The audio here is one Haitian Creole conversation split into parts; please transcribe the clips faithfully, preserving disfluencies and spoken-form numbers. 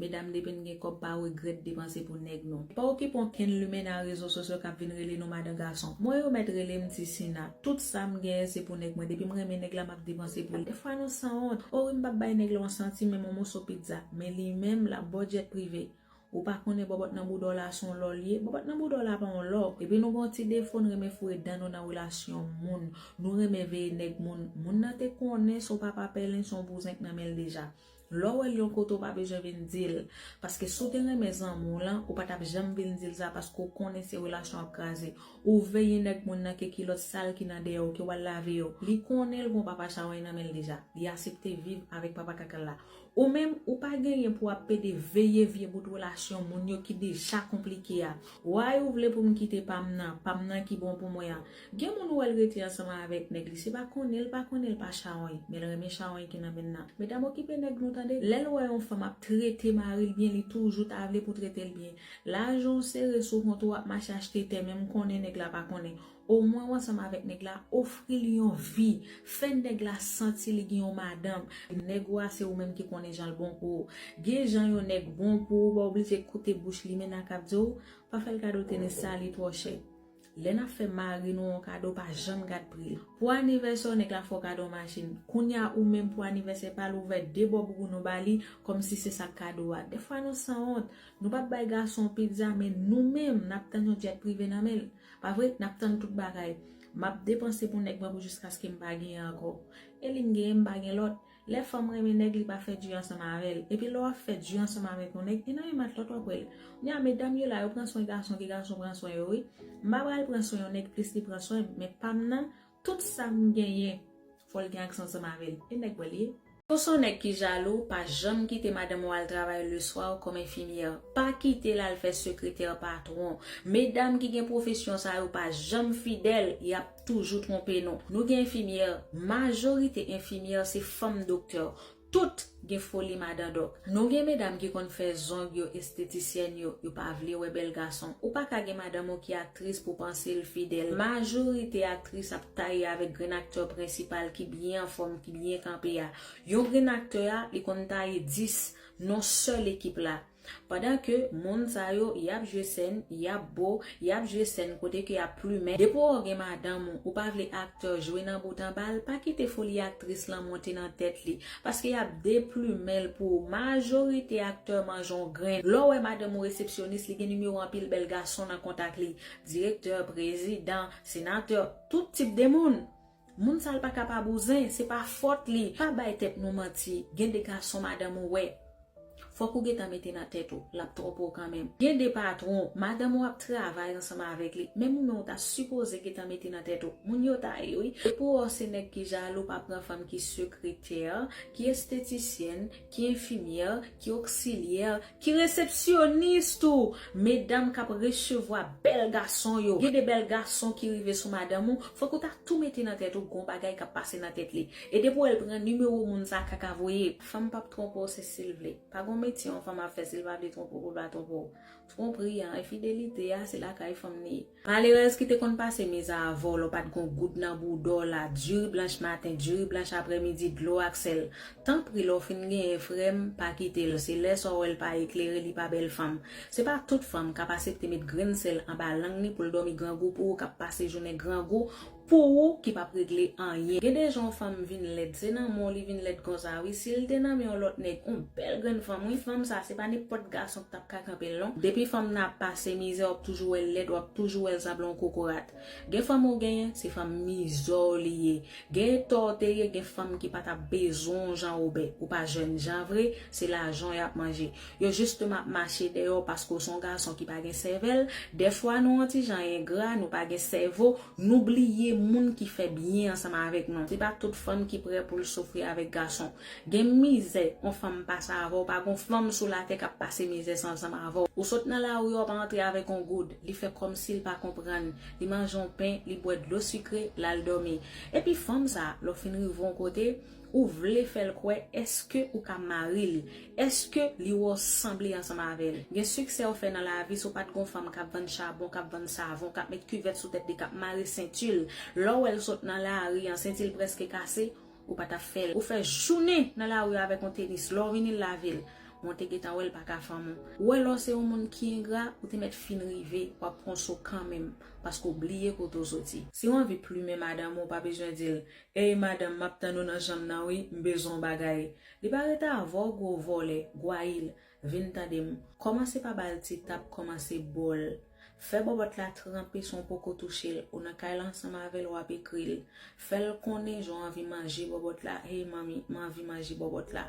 Medam, depi n gen kòb, pa regrèt depanse pou nèg nou. Pa okipe okenn limen nan rezo sosyo k ap vin rele nou madan gason. Mwen, yo mèt rele m ti Sina. Tout sa m genyen se pou nèg mwen. Depi m renmen nèg la, m ap depanse pou li. Dèfwa nou sanwont. O wi, m p ap bay nèg la yon santim, menm yon moso pizza. Men li menm, l ap ba w jet prive. Ou pa konnen bòbòt nan bouda w la se yon lò l ye? Bòbòt nan bouda w la pa yon lò. Epi nou gen yon ti defo, nou renmen foure dan nou nan relasyon moun. Nou renmen veye nèg moun. Moun nan te konnen se yon papa pèlen, se yon bouzen k nan men l deja. Lè w wè l yon kote, w pa bezwen vin di l. Paske si w te renmen zanmi w lan, ou pa t ap janm vin di l sa, paske w konnen se relasyon w ap kraze. Ou veye nèg moun nan ke kilòt sal ki nan dèyè w, ke w al lave yo. Li konnen l gon papa chawony nan men l deja. Li asepte viv avèk papa kaka l la. Ou menm, ou pa genyen pou w ap pede veye vye bout relasyon moun yo ki deja konplike a. Why ou vle pou m kite pa m nan, pa m nan ki bon pou mwen an? Gen moun ou wè l rete ansanm avèk nèg li, se pa konnen l pa konnen l pa chawony, men l renmen chawony ki nan men l nan. Medam, okipe nèg nou tande. Lè l wè yon fanm ap trete mari l byen, li toujou ta vle pou trete l byen. Lajan w sere sou kont ou, w ap mache achte tè, men m konnen nèg la pa konnen. Omwen w ansanm avèk nèg la, ofri l yon vi. Fè nèg la santi li gen yon madanm. Nèg ou a se ou menm ki konnen jan l bon pou ou. Gen jan yon nèg bon pou ou, pa oblije koute bouch li, men nan k ap di w, pa fè l kado tenis sa, li twò chè. Lè n ap fè mari nou yon kado, pa janm gad pri l. Pou anivèsè w, nèg la fè w kado machin. Kounye a ou menm pou anivèsè pa l, ou ouvè de bò bouboun ou ba li, kòmsi se sa k kado a. Dèfwa nou sanwont. Nou p ap bay gason pizza, men nou menm, n ap tann yon jet prive nan men l. Pa vre? N ap tann tout bagay. M ap depanse pou nèg mwen pou jiskaske m pa genyen ankò. E li m genyen, m pa gen lòt. Lè fanm renmen nèg, li pa fè djè ansanm avè l. Epi lè w ap fè djè ansanm avèk yon nèg, e nan men matlòt w ap wè l. Kounye a, medam yo la, yo pran swen gason ke gason pran swen yo, wi. M pa pral pran swen yon nèg plis li pran swen m, men pa m nan, tout sa m genyen, fò l gen aksè ansanm avè l. E nèg wè l ye. Si w se yon nèg ki jalou, pa janm kite madanm ou al travay leswa kòm enfimyè. Pa kite l al fè sekretè patwon. Medam ki gen pwofesyon sa yo pa janm fidèl, y ap toujou twonpe nou. Nou gen enfimyè, majorite enfimyè se fanm doktè. Tout gen foli madan dòk. Nou gen medam ki konn fè zong yo, estetisyèn yo, yo pa vle wè bèl gason. Ou pa ka gen madanm ou ki aktris pou panse l fidèl. Majorite aktris ap taye avèk grenn aktè prensipal ki byen anfòm, ki byen kanpe a. Yon grenn aktè a, li konn taye dis nan sèl ekip la. Pandan ke moun sa yo, y ap jwe sèn, y ap bo, y ap jwe sèn kote ke y ap plimen. Depi w gen madanm ou, ou pa vle aktè jwe nan bout anba l, pa kite foli aktris lan monte nan tèt li. Paske y ap deplimen l pou ou. Majorite aktè manje yon grenn. Lè w wè madanm ou resepsyonis, li gen nimewo anpil bèl gason nan kontak li. Direktè, prezidan, senatè, tout tip de moun. Moun sa l pa ka pa bouzen, se pa fòt li. Pa bay tèt nou manti. Gen de gason madanm ou wè. Fòk ou gentan mete nan tèt ou, l ap twonpe w kanmenm. Gen de patwon, madanm ou ap travay ansanm avèk li, men moun nan ou ta sipoze gentan mete nan tèt ou. Moun yo ta ye, wi. Epi w se nèg ki jalou, pa pran fanm ki sekretè, ki estetisyèn, ki enfimyè, ki oksilyè, ki resepsyonis tou. Medam k ap resevwa bèl gason yo. Gen de bèl gason ki rive sou madanm ou, fòk ou ta tou mete nan tèt ou gon bagay k ap pase nan tèt li. E depi w wè l pran nimewo moun sa kaka voye. Fanm p ap twonpe w se si l vle. Pa gon metye yon fanm ap fè si l pa vle twonpe w pou l pa twonpe w. Twonpri a, enfidelite a, se lakay fanm li ye. Malerèz ki te konn pase mizè avè w lè w pa t gon goud nan bouda w la, diri blanch maten, diri blanch aprèmidi, dlo ak sèl. Tanpri, lè w fin genyen frè m, pa kite l. Se lè sa w wè l pa eklere, li pa bèl fanm. Se pa tout fanm k ap asepte met grenn sèl anba lang li pou l dòmi grangou pou ou k ap pase jounen grangou pou ou ki p ap regle anyen. Gen de jan yon fanm vin lèd, se nan men w li vin lèd konsa wi. Si l te nan men yon lòt nèg, yon bèl grenn fanm wi, fanm sa se pa nenpòt gason k t ap ka kanpe l non. Depi fanm nan ap pase mizè, w ap toujou wè l lèd, w ap toujou wè l sanble yon kokorat. Gen fanm ou genyen, se fanm mizè w li ye. Gen eta w te ye, gen fanm ki pa t ap bezwen w jan ou bèl. Ou pa jèn jan vre, se lajan w y ap manje. Yo jisteman ap mache dèyè w paske w se yon gason ki pa gen sèvèl. Dèfwa nou yon ti jan engra, nou pa gen sèvo, nou bliye moun ki fè byen ansanm avèk nou. Se pa tout fanm ki prè pou l soufri avèk gason. Gen mizè yon fanm pase avè w, pa gon fanm sou latè k ap pase mizè sa ansanm avè w. Ou sot nan lari a, w pa antre avèk yon goud, li fè kòmsi l pa konprann. Li manje yon pen, li bwè dlo sikre, l al dòmi. Epi fanm sa, lè w fin rive yon kote, ou vle fè l kwè, èske ou ka mari l? Èske li wè w sanble ansanm avè l? Gen siksè w fè nan lavi, si w pa t gon fanm k ap vann chabon, k ap vann savon, k ap met kivèt sou tèt li, k ap mare senti l, lè w wè l sot nan lari an, senti l prèske kase, ou pa t ap fè l. Ou fè jounen nan lari avèk yon tenis, lè w vini l lave l. Mwen te gentan wè l pa ka fanm ou. Ou wè lè w se yon moun ki engra, ou te mèt fin rive, w ap pran so kanmenm, paske w bliye kote w soti. Si w anvi plimen madanm ou, w pa bezwen di l, "Ey madanm, m ap tann ou nan chanm nan wi, m bezwen yon bagay." Li pa rete avè w gwo vòlè, gwayil, vin tande m. Kòmanse pa ba l ti tap, kòmanse bo l. Fè bòbòt la tranpe san w poko touche l, ou nan kay la ansanm avè l, w ap ekri l. Fè l konnen jan w anvi manje bòbòt la, "Hey manmi, m anvi manje bòbòt la."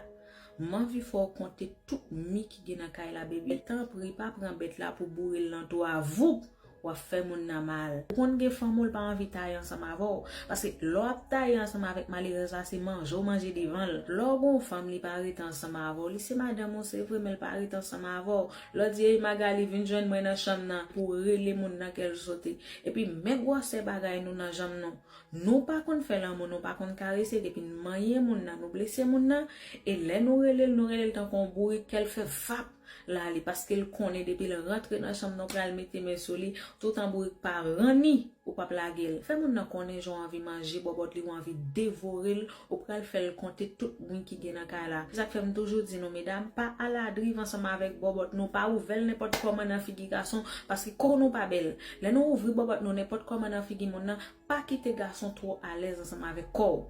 M anvi fè w konte tout mi ki gen nan kay la, bebe. Tanpri, pa pran bèt la pou boure l nan do a, voup! W ap fè moun nan mal. Ou konn gen fanm ou l pa anvi taye ansanm avè w. Paske lè w ap taye ansanm avèk malerèz la, se manje w manje devan l. Lè w gen yon fanm, li pa rete ansanm avè w. Li se madanm ou, se vre, men l pa rete ansanm avè w. Lè w di, "Ey Magali, vin jwenn mwen nan chanm nan," pou w rele moun nan kè l sote. Epi men gwosè bagay nou nan janm nou. Nou pa konn fè lanmou, nou pa konn karese, depi n manyen moun nan, nou blese moun nan, e lè nou rele l, nou rele l tankou yon bourik, kè l fè vap, l ale, paske l konnen depi l rantre nan chanm nan, w pral mete men sou li, toutan bourik pa ranni, ou p ap lage l. Fè moun nan konnen jan w anvi manje bòbòt li, w anvi devore l, ou pral fè l konte tout mi ki gen nan kay la. Se sa k fè m toujou di nou, medam, pa aladriv ansanm avèk bòbòt nou, pa ouvè l nenpòt kòman nan figi gason, paske kò nou pa bèl. Lè nou ouvri bòbòt nou nenpòt kòman nan figi moun nan, pa kite gason twò alèz ansanm avèk kò w.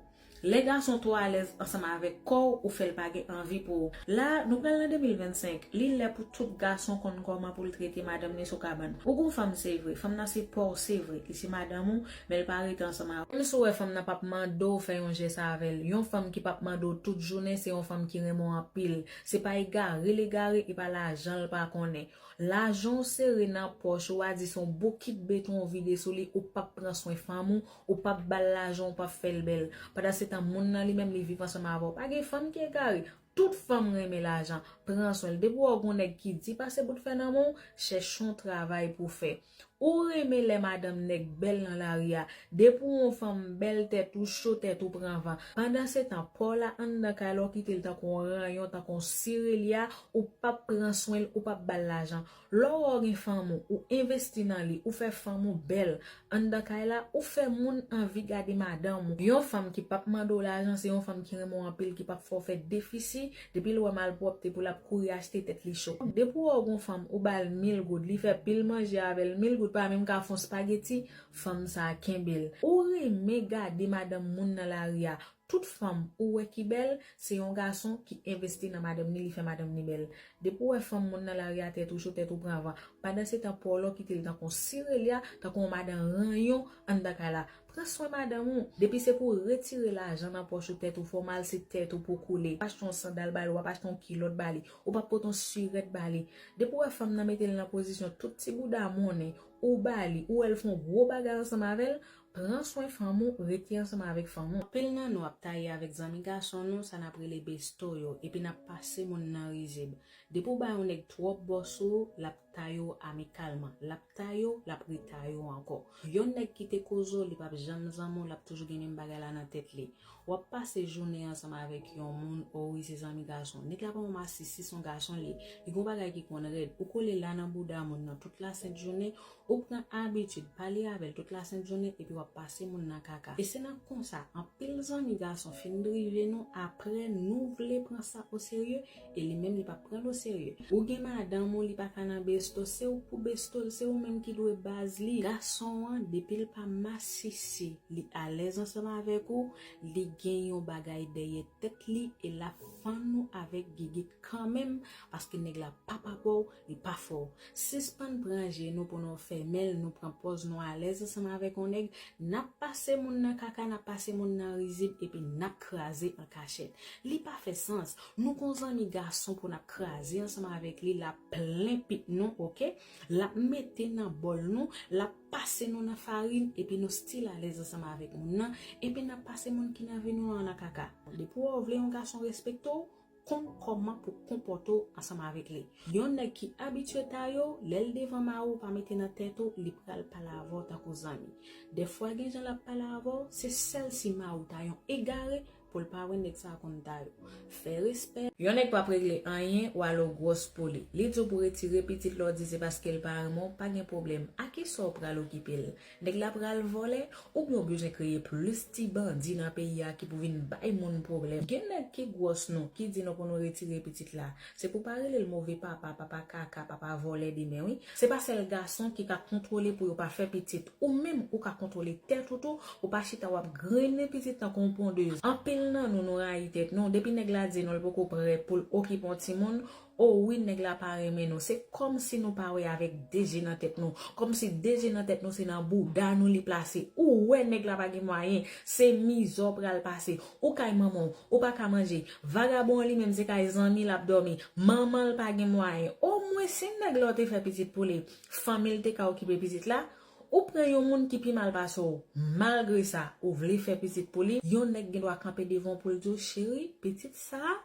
Lè gason twò alèz ansanm avèk kò w, ou fè l pa gen anvi pou ou. La, nou pral nan de mil vennsenk. Li lè pou tout gason konn kòman pou l trete madanm li sou kabann. Ou gon fanm, se vre. Fanm nan se pa w, se vre. Li se madanm ou, men l pa rete ansanm avè w. Menm si w wè fanm nan p ap mande w fè yon jès avè l. Yon fanm ki p ap mande w tout jounen, se yon fanm ki renmen w anpil. Se pa egare l egare, e pa lajan l pa konnen. Lajan w sere nan pòch ou a, di se yon bokit beton w vide sou li, ou p ap pran swen fanm ou, ou p ap ba l lajan, ou p ap fè l bèl. Pandansetan, moun nan li menm, li viv ansanm avè w. Pa gen fanm ki egare. Tout fanm renmen lajan. Pran swen l. Depi w wè w gon nèg ki di pase bout fè nan men w, chèche yon travay pou w fè. Ou renmen lè madanm nèg bèl nan lari a. Depi w yon fanm bèl, tèt ou cho, tèt ou pran van. Pandansetan, pa w la anndan kay la, w kite l tankou yon ranyon, tankou yon sirelya, ou p ap pran swen l, ou p ap ba l lajan. Lè w wè w gen fanm ou, ou envesti nan li, ou fè fanm ou bèl anndan kay la, ou fè moun anvi gade madanm ou. Yon fanm ki p ap mande w lajan, se yon fanm ki renmen w anpil, ki p ap fè w fè defisi, depi l wè malpwòpte pou l ap kouri achte tèt li cho. Depi w wè w gon fanm, ou ba l mil goud, li fè pil manje avè l, mil goud pa menm ka fè yon spageti, fanm sa a kenbe l. Ou renmen gade madanm moun nan lari a. Tout fanm ou wè ki bèl, se yon gason ki envesti nan madanm ni, li fè madanm ni bèl. Depi w wè fanm moun nan lari a tèt ou cho, tèt ou pran van. Pandansetan, pa w la w kite l tankou yon sirelya, tankou yon madan ranyon anndan kay la. Pran swen madanm ou. Depi se pou w retire lajan nan pòch ou, tèt ou fè w mal, se tèt ou pou koule. W ap achte yon sandal ba li, w ap achte yon kilòt ba li, ou p ap pote yon sirèt ba li. Depi w wè fanm nan mete l nan pozisyon tout ti bouda monnen, ou ba li, ou wè l fè yon gwo bagay ansanm avè l, pran swen fanm ou, rete ansanm avèk fanm ou. Anpil nan nou ap taye avèk zanmi gason nou, sa n ap rele besto yo, epi n ap pase moun nan rizib. Depi w ba yon nèg twòp bò sou ou, l ap taye w amikalman, l ap taye w, l ap retaye w ankò. Yon nèg ki te koze w, li p ap janm zanmi w, l ap toujou gen menm bagay la nan tèt li. W ap pase jounen ansanm avèk yon moun, o wi, se zanmi gason. Nèg la pa yon masisi, se yon gason li ye. Li gon bagay ki konn rèd. Ou kole la nan bouda moun nan tout lasent jounen, ou pran abitid pale avè l tout lasent jounen, epi w ap pase moun nan kaka. E se nan konsa, anpil zanmi gason fin drive nou, apre nou vle pran sa oserye, e li menm li p ap pran l oserye. Ou gen madanm ou, li pa ka nan besto, se ou k pou besto l, se ou menm ki dwe baz li. Gason an, depi l pa masisi, li alèz ansanm avèk ou, li gen yon bagay dèyè tèt li e l ap fann ou avèk gigit kanmenm, paske nèg la pa papa w, li pa fè w. Sispann pran je nou pou nou fèmen l, nou pran pòz nou alèz ansanm avèk yon nèg, n ap pase moun nan kaka, n ap pase moun nan rizib, epi n ap kraze an kachèt. Li pa fè sans. Nou gon zanmi gason pou n ap kraze ansanm avèk li, l ap plen pit nou, oke? L ap mete nan bòl nou, l ap pase nou nan farin, epi nou still alèz ansanm avèk moun nan, epi n ap pase moun ki nan vi nou an nan kaka. Depi w vle yon gason respekte w, konn kòman pou konpòte w ansanm avèk li. Yon nèg ki abitye taye w, lè l devan mari w pa mete nan tèt ou, li pral pale avè w tankou zanmi. Dèfwa gen jan l ap pale avè w, se sèl si mari w ta yon egare, Pou l pa wè nèg sa konn ta yo. Fè respè. Yon nèg p ap regle anyen, w al o gwòs pou li. Li di w pou retire pitit la, w di se paske l pa renmen w, pa gen pwoblèm. A kisa w pral okipe l? Nèg la pral vòlè? Oubyen w bezwen kreye plis ti bandi nan peyi a ki pou vin bay moun pwoblèm? Gen nèg ki gwòs nou, ki di nou pou nou retire pitit la. Se pou pa rele l move papa, papa kaka, papa vòlè demen, wi. Se pa sèl gason ki ka kontwole pou yo pa fè pitit. Ou menm, ou ka kontwole tèt ou tou, ou pa chita w ap grennen pitit tankou yon pondez. Anpil nan nou, nou rayi tèt nou. Depi nèg la di nou l poko prè pou l okipe yon timoun, o wi, nèg la pa renmen nou. Se kòmsi nou pa wè avèk de je nan tèt nou. Kòmsi de je nan tèt nou se nan bouda nou li plase. Ou wè nèg la pa gen mwayen, se mizè w pral pase. Ou kay manman w, ou pa ka manje. Vagabon an li menm se kay zanmi l ap dòmi. Manman l pa gen mwayen. Omwen si nèg la w te fè pitit pou li, fanmi l te ka okipe pitit la. Ou pran yon moun ki pi mal pase w. Malgre sa, ou vle fè pitit pou li. Yon nèg gen dwa kanpe devan w pou l di w, cheri, pitit sa,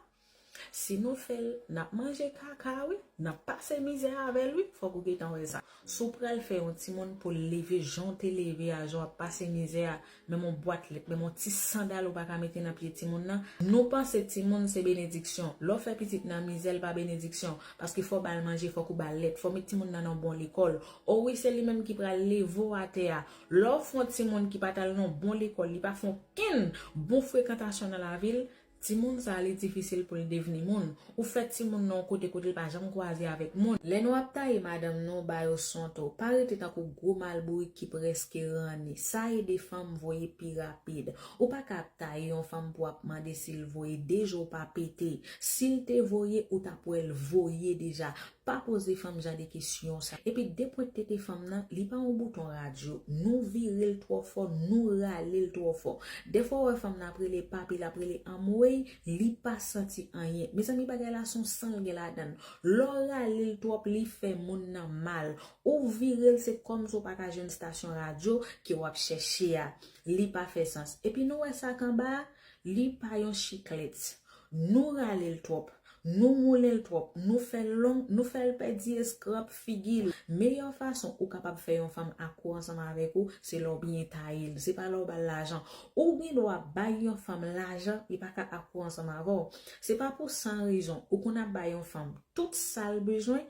si nou fè l, n ap manje kaka, wi, n ap pase mizè avè l, wi, fòk ou gentan wè sa. Si w pral fè yon timoun pou l leve jan w te leve a, jan w ap pase mizè a, menm yon bwat lèt, menm yon ti sandal ou pa ka mete nan pye timoun nan. Nou panse timoun se benediksyon. Lè w fè pitit nan mizè, l pa benediksyon. Paske fò w ba l manje, fòk ou ba l lèt, fò w met timoun nan nan yon bon lekòl. O wi, se li menm ki pral leve w atè a. Lè w fè yon timoun ki pa t al nan yon bon lekòl, li pa fè okenn bon frekantasyon nan lavi l, timoun sa a, li difisil pou l devni moun. Ou fè timoun nan yon kote kote l pa janm kwaze avèk moun. Lè nou ap taye madanm nou, ba yo son tou. Pa rete tankou gwo malbourik ki prèske ranni. Sa ede fanm voye pi rapid. Ou pa ka ap taye yon fanm pou w ap mande si l voye, de je w pa pete. Si l te voye, ou t ap wè l voye deja. Pa poze fanm jan de kesyon sa. Epi depwent tete fanm nan, li pa yon bouton radyo. Nou vire l twò fò, nou rale l twò fò. Dèfwa w wè fanm nan ap rele papi, l ap rele anmwey, li pa santi anyen. Mezanmi, bagay la se yon san l gen ladan l. Lè w rale l twòp, li fè moun nan mal. Ou vire l, se kòmsi w pa ka jwenn stasyon radyo ke w ap chèche a. Li pa fè sans. Epi nou wè sa k anba a? Li pa yon chiklèt. Nou rale l twòp. Nou moulen l twòp, nou fè l long, nou fè l pèdi eskrap figi l. Meyè fason ou kapab fè yon fanm akwè ansanm avèk ou, se lè w byen taye l. Se pa lè w ba l lajan. Ou gen dwa bay yon fanm lajan, li pa ka akwè ansanm avè w. Se pa pou san rezon. Ou konn ap bay yon fanm tout sa l bezwen.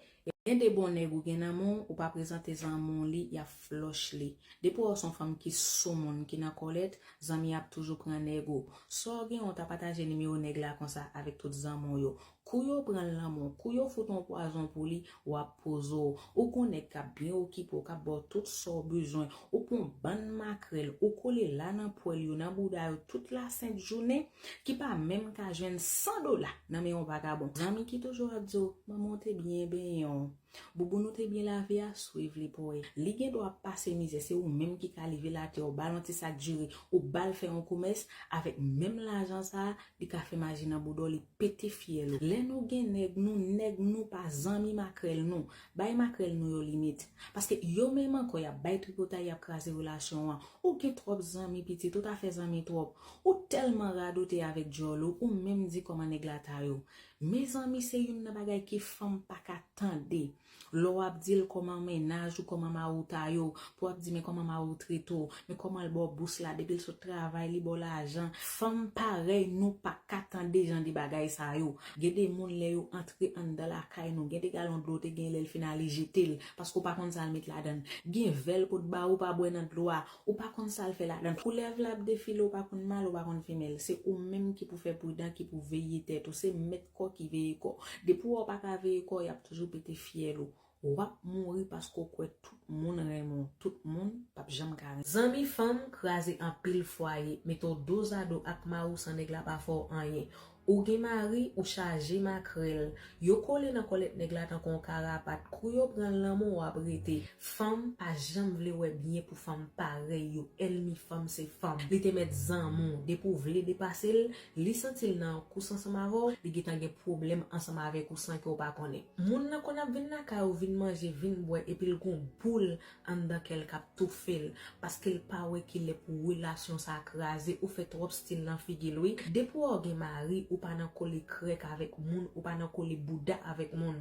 Gen de bon nèg ou gen nan men w, ou pa prezante zanmi w li, y ap flòch li. Depi w wè se yon fanm ki sou moun, ki nan kòlèt, zanmi ap toujou pran nèg ou. Sa w gen, ou ta pataje nimewo nèg la konsa avèk tout zanmi w yo. Kou yo pran l nan men w, kou yo fout yon pwazon pou li, w ap poze w. Ou gon nèg k ap byen okipe w, k ap ba w tout sa w bezwen. Ou pran yon bann makrèl, ou kole la nan pwèl yo, nan bouda yo tout lasent jounen, ki pa menm ka jwenn san dola nan men yon vagabon. Zanmi ki toujou ap di w, manman w te byen benyen w. Bouboun ou te byen lave a, swiv li pou wè. Li gen dwa ap pase mizè, se ou menm ki ka leve l atè, ou ba l yon ti sak diri, ou ba l fè yon komès, avèk menm lajan sa a, li ka fè maji nan bouda w, li pete fyèl ou. Lè nou gen nèg nou, nèg nou pa zanmi makrèl nou. Bay makrèl nou yo limit. Paske yo menm ankò, y ap bay tripotay, y ap kraze relasyon an. Ou gen twòp zanmi pitit, ou ta fè zanmi twòp. Ou tèlman radote avèk djòl ou, ou menm di kòman nèg la ta yo. Mezanmi, se youn nan bagay ke fanm pa ka tande. Lè w ap di l kòman mennaj ou, kòman mari w ta yo, pou w ap di men kòman mari w trete w, men kòman l ba w bous la, depi l sot travay, li ba w lajan. Fanm parèy nou pa ka tande jan de bagay sa yo. Gen de moun lè yo antre anndan lakay nou, gen de galon dlo te gen lè l fin ale jete l, paske w pa konn sa l met ladan l. Gen vè l pot ba ou, pa bwè nan dlo a, ou pa konn sa l fè ladan l. Koulèv la ap defile, ou pa konn mal, ou pa konn femèl. Se ou menm ki pou fè pridan, ki pou veye tèt ou. Se mèt kò ki veye kò. Depi w wè w pa ka veye kò w, y ap toujou pete fyèl ou. W ap mouri paske w kwè tout moun renmen w. Tout moun p ap janm ka renmen w. Zanmi fanm kraze anpil fwaye, mete w dozado ak mari w san nèg la pa fè w anyen. Ou gen mari, ou chaje makrèl. Yo kole nan kòlèt nèg la tankou yon karapat. Kou yo pran l nan men w, w ap rete. Fanm pa janm vle wè byen pou fanm parèy yo. Ènmi fanm se fanm. Li te mèt zanmi w. Depi w vle depase l, li santi l nan yon kous ansanm avè w, li gentan gen pwoblèm ansanm avèk ou san ke w pa konnen. Moun nan konn ap vin lakay ou, vin manje, vin bwè, epi l gon boul anndan kè l k ap toufe l, paske l pa wè kilè pou relasyon sa a kraze, ou fè twòp stil nan figi l, wi. Depi w wè w gen mari, ou pa nan kole krèk avèk moun, ou pa nan kole bouda avèk moun.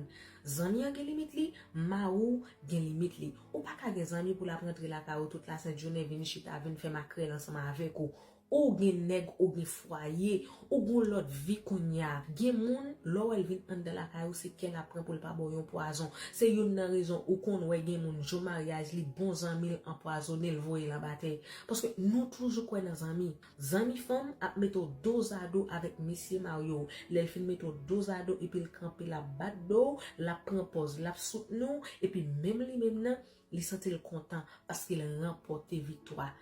Zanmi an gen limit li, mari w gen limit li. Ou pa ka gen zanmi pou l ap rantre lakay ou tout lasent jounen, vin chita, vin fè makrèl ansanm avèk ou. Ou gen nèg, ou gen fwaye, ou gen lòt vi kounye a. Gen moun, lè w wè l vin anndan lakay ou, se kè l ap pran pou l pa ba w yon pwazon. Se youn nan rezon ou konn wè gen moun, jou maryaj li, bon zanmi l anpwazonnen l, voye l anba tè. Paske nou toujou kwè nan zanmi. Zanmi fanm ap mete w dozado avèk mesye marye w. Lè l fin mete w dozado epi l kanpe, l ap bat do w, l ap pran pòz, l ap soutni w, epi menm li menm nan, li santi l kontan paske l ranpòte viktwa.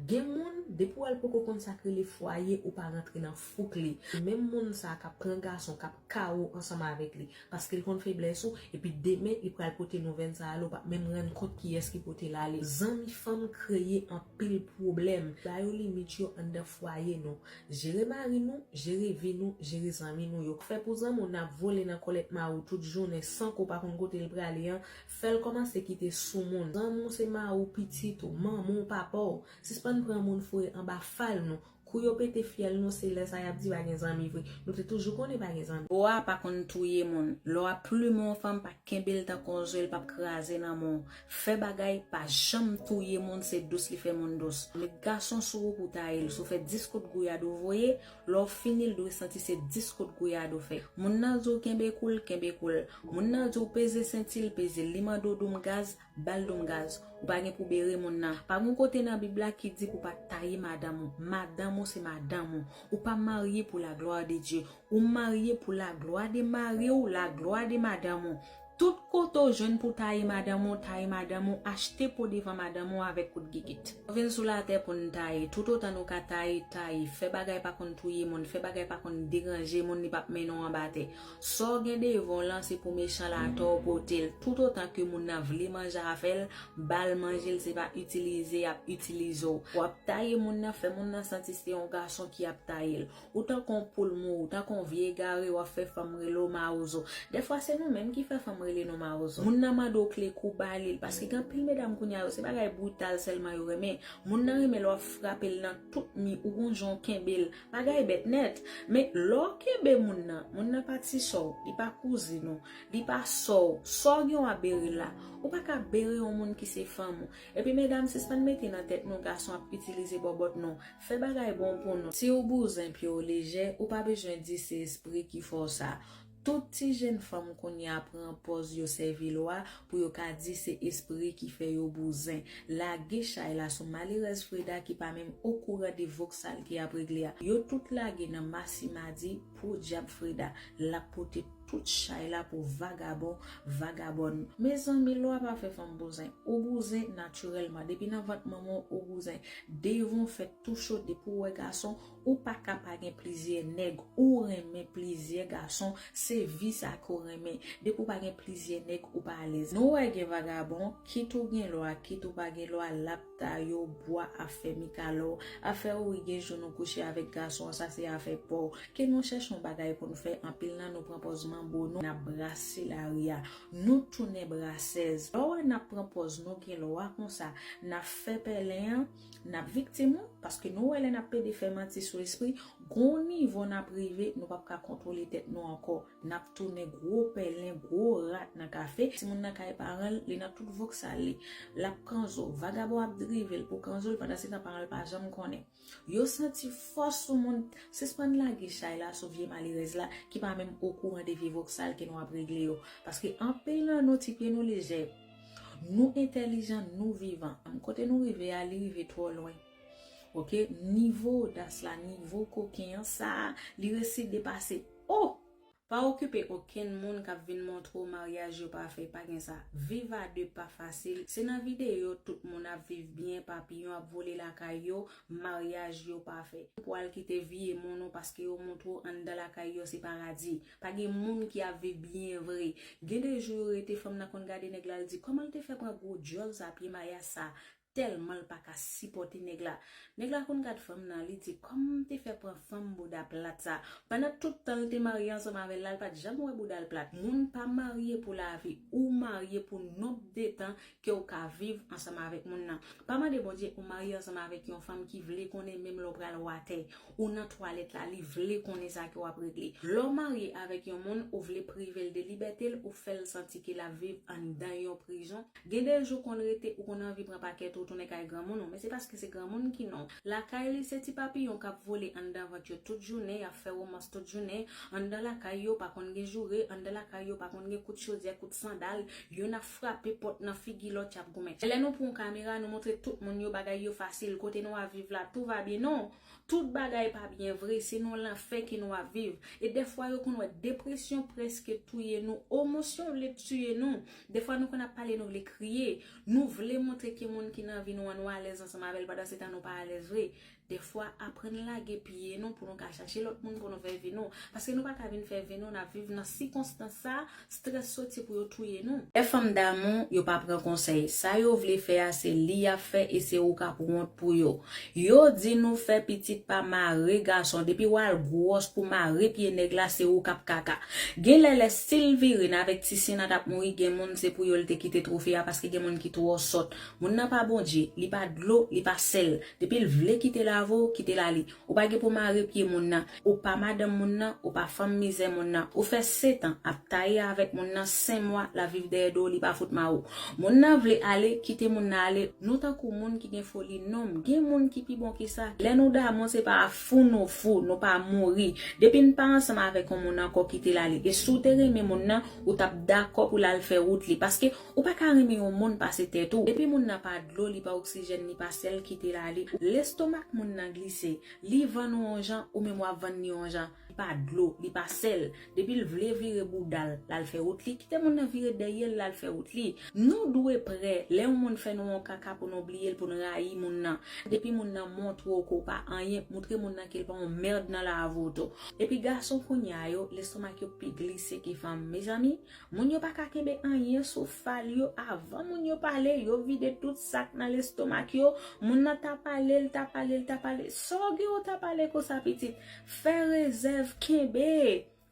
Gen moun, depi w wè l poko konn sa k rele fwaye, ou pa rantre nan fouk li. Menm moun sa a k ap pran gason, k ap kawo ansanm avèk li, paske l konn feblès ou, epi demen li pral pote nouvèl sa a la, ou p ap menm rann kont kiyès ki pote l ale. Zanmi fanm kreye anpil pwoblèm. Ba yo limit yo anndan fwaye nou. Jere mari nou, jere vi nou, jere zanmi nou yo. Fè pou zanmi w, n ap vole nan kòlèt mari w tout jounen san ke w pa konn kote l prale an, fè l kòmanse kite sou moun. Zanmi w se mari w, pitit ou, manman w, papa w. Sispann pran moun foure anba fal nou. Kou yo pete fyèl nou, se lè sa y ap di pa gen zanmi vre. Nou te toujou konnen pa gen zanmi. Bwa pa konn touye moun. Lè w ap plimen yon fanm, pa kenbe l tankou yon zwe, l p ap kraze nan men w. Fè bagay, pa janm touye moun, se dous li fè moun dous. Met gason sou ou pou taye l. Si w fè dis kout gouyad ou voye, lè w fini, l dwe santi se dis kout gouyad ou fè. Moun nan di w kenbe kou l, kenbe kou l. Moun nan di w peze senti l, peze l. Li mande w doum gaz, ba l doum gaz. Ou pa gen pou bere moun nan. Pa gen kote nan Bib la ki di pou pa taye madanm ou. Madanm ou se madanm ou. Ou pa marye pou la gloire de Dieu. Ou marye pou la gloire de mari w, la gloire de madanm ou. Tout kote w jwenn pou taye madanm ou, taye madanm ou, achte po devan madanm ou avèk kout gigit. Nou vin sou latè pou n taye. Toutotan nou ka taye, taye. Fè bagay pa konn touye moun, fè bagay pa konn deranje moun, li p ap mennen w anba tè. Sa w gen devan w lan, se pou mechan la atò w pote l. Toutotan ke moun nan vle manje avè l, ba l manje l, se pa itilize y ap itilize w. W ap taye moun nan, fè moun nan santi se yon gason ki ap taye l. Ou tankou yon poul mouri, ou tankou yon vye egare, w ap fè fanm rele w mawozo. Dèfwa se nou menm ki fè fanm rele nou mawozo. Moun nan mande w kle kou, ba li l, paske gen anpil medam kounye a yo, se bagay brital sèlman yo renmen. Moun nan renmen lè w ap frape l nan tout mi, ou gon jan w kenbe l. Bagay bèt nèt. Men lè w kenbe moun nan, moun nan pa ti sè w, li pa kouzin ou, li pa sè w. Sa w gen w ap bere l la. Ou pa ka bere yon moun ki se fanm ou. Epi medam, sispann mete nan tèt nou gason ap itilize bòbòt non. Fè bagay bon pou nou. Si w bouzen, pye w lejè, ou pa bezwen di se espri ki fè w sa. Tout ti jèn fanm kounye a pran pòz yo sèvi lwa pou yo ka di se espri ki fè yo bouzen. Lage chay la sou malerèz Freda ki pa menm okouran de voksal ki ap regle a. Yo tout lage nan masimadi pou dyab Freda. L ap pote tout chay la pou vagabon, vagabòn. Mezanmi, lwa pa fè fanm bouzen. Ou bouzen natirèlman. Depi nan vant manman w, ou bouzen. Devan w fèt tou cho, depi w wè gason, ou pa ka pa gen plizyè nèg. Ou renmen plizyè gason, se vi sa ke w renmen. Depi w pa gen plizyè nèg, ou pa alèz. Nou wè gen vagabon, kit ou gen lwa, kit ou pa gen lwa, l ap taye w, bwa ap fè mikalò, ap fè w ri, gen jou nou kouche avèk gason an, sa se afè pa w. Ke nou chèche yon bagay pou n fè, anpil nan nou pran pòz manbo nou, n ap brase lari a. Nou tounen brasèz. Lè w wè n ap pran pòz nou gen lwa konsa, n ap fè pèlen an, n ap viktim wi, paske nou wè lè n ap pede fè manti sou espri, gon nivo n ap rive, nou p ap ka kontwole tèt nou ankò. N ap tounen gwo pèlen, gwo rat nan kafe. Timoun nan kay paran l, li nan tout vòksal li. L ap kanzo. Vagabon ap drive l pou kanzo l, pandan se tan paran l pa janm konnen. Yo santi fòs sou moun. Sispann lage chay la sou vye malerèz la ki pa menm okouran de vye vòksal ke nou ap regle yo. Paske anpil nan nou ti pye nou lejè. Nou entèlijan, nou vivan. Kote nou rive a, li rive twò lwen. Oke, nivo odas la, nivo koken an, sa, li resi depase. Oh! Pa okipe okenn moun k ap vin montre w maryaj yo pa fè, pa gen sa. Viv a de pa fasil. Se nan videyo tout moun ap viv byen, papiyon ap vole lakay yo, maryaj yo pa fè. Pou al kite vye moun ou paske yo montre w anndan lakay yo se paradi. Pa gen moun ki ap viv byen vre. Gen de jou yo rete fanm nan konn gade nèg la, l di, "Kòman l te fè pran gwo djòl sa, pye mayas sa?" Tèlman l pa ka sipòte nèg la. Nèg la konn gad fanm nan, li di, "Kòman m te fè pran fanm bouda plat sa?" Pandan tout tan l te marye ansanm avè l la, l pa t janm wè bouda l plat. Moun pa marye pou lavi, ou marye pou nonb de tan ke w ka viv ansanm avèk moun nan. Pa mande Bondye ou marye ansanm avèk yon fanm ki vle konnen menm lè w pral watè, ou nan twalèt la, li vle konnen sa ke w ap regle. Lè w marye avèk yon moun, ou vle prive l de libète l, ou fè l santi ke l ap viv anndan yon prizon. Gen de jou konn rete, ou konn anvi pran pakèt ou Ou tounen kay granmoun ou, men se paske se granmoun ki non. Lakay li se ti papiyon k ap vole anndan vant yo tout jounen, y ap fè womans tout jounen. Anndan lakay yo pa konn gen joure, anndan lakay yo pa konn gen kout chodyè, kout sandal. Youn ap frape pòt nan figi lòt, y ap goumen. Lè nou pran yon kamera, nou montre tout moun yo bagay yo fasil, kote nou ap viv la, tout va byen. Non, tout bagay pa byen vre, se nan lanfè ke nou ap viv. E dèfwa yo konn wè depresyon prèske touye nou, emosyon vle tiye nou. Dèfwa nou konn ap pale, nou vle kriye. Nou vle montre ke moun ki nan vi nou an nou alèz ansanm avè l, pandan se tan nou pa alèz vre. Dèfwa, aprann lage pye nou pou nou ka chache lòt moun pou nou fè vi nou. Paske nou pa ka vin fè vi nou, n ap viv nan sikonstans sa, strès soti pou yo touye nou. Lè fanm damou, yo pa pran konsèy. Sa yo vle fè a, se li y ap fè e se ou k ap wont pou yo. Yo di nou fè pitit pa mare gason. Depi w al gwòs pou mare pye nèg la, se ou k ap kaka. Gen lè, lè si l vire, n avèk ti sina t ap mouri, gen moun se pou yo l te kite twofe a paske gen moun ki twò sòt. Moun nan pa Bondye, li pa dlo, li pa sèl. Depi l vle kite l avè w, kite l ale. Ou pa gen pou mare pye moun nan. Ou pa madanm moun nan, ou pa fanm mizè moun nan. Ou fè setan ap taye avèk moun nan, senk mwa l ap viv dèyè do w, li pa fout mare w. Moun nan vle ale, kite moun nan ale. Nou tankou moun ki gen foli nonm. Gen moun ki pi bon ke sa. Lè nou damou, se pa fou nou fou, nou pa mouri. Depi n pa ansanm avèk yon moun ankò, kite l ale. E si w te renmen moun nan, ou t ap dakò pou l al fè wout li. Paske ou pa ka renmen yon moun pase tèt ou. Depi moun nan pa dlo, li pa oksijèn, li pa sèl, kite l ale. Lestomak moun nan glise. Li vann ou yon jan, ou menm w ap vann li yon jan. Li pa dlo, li pa sèl. Depi l vle vire bouda l, l al fè wout li, kite moun nan vire dèyè l, l al fè wout li. Nou dwe prè lè yon moun fè nou yon kaka pou nou bliye l, pou n rayi moun nan. Depi moun nan montre w ke w pa anyen, montre moun nan ke l pa yon mèd nan lavi w tou. Epi gason kounye a yo, lestomak yo pi glise ke fanm. Mezanmi, moun yo pa ka kenbe anyen sou fal yo. Avan moun yo pale, yo vide tout sa k nan lestomak yo. Moun nan ta pale, l ta pale, l ta pale. Sa w gen w ta pale konsa, pitit? Fè rezèv, kenbe.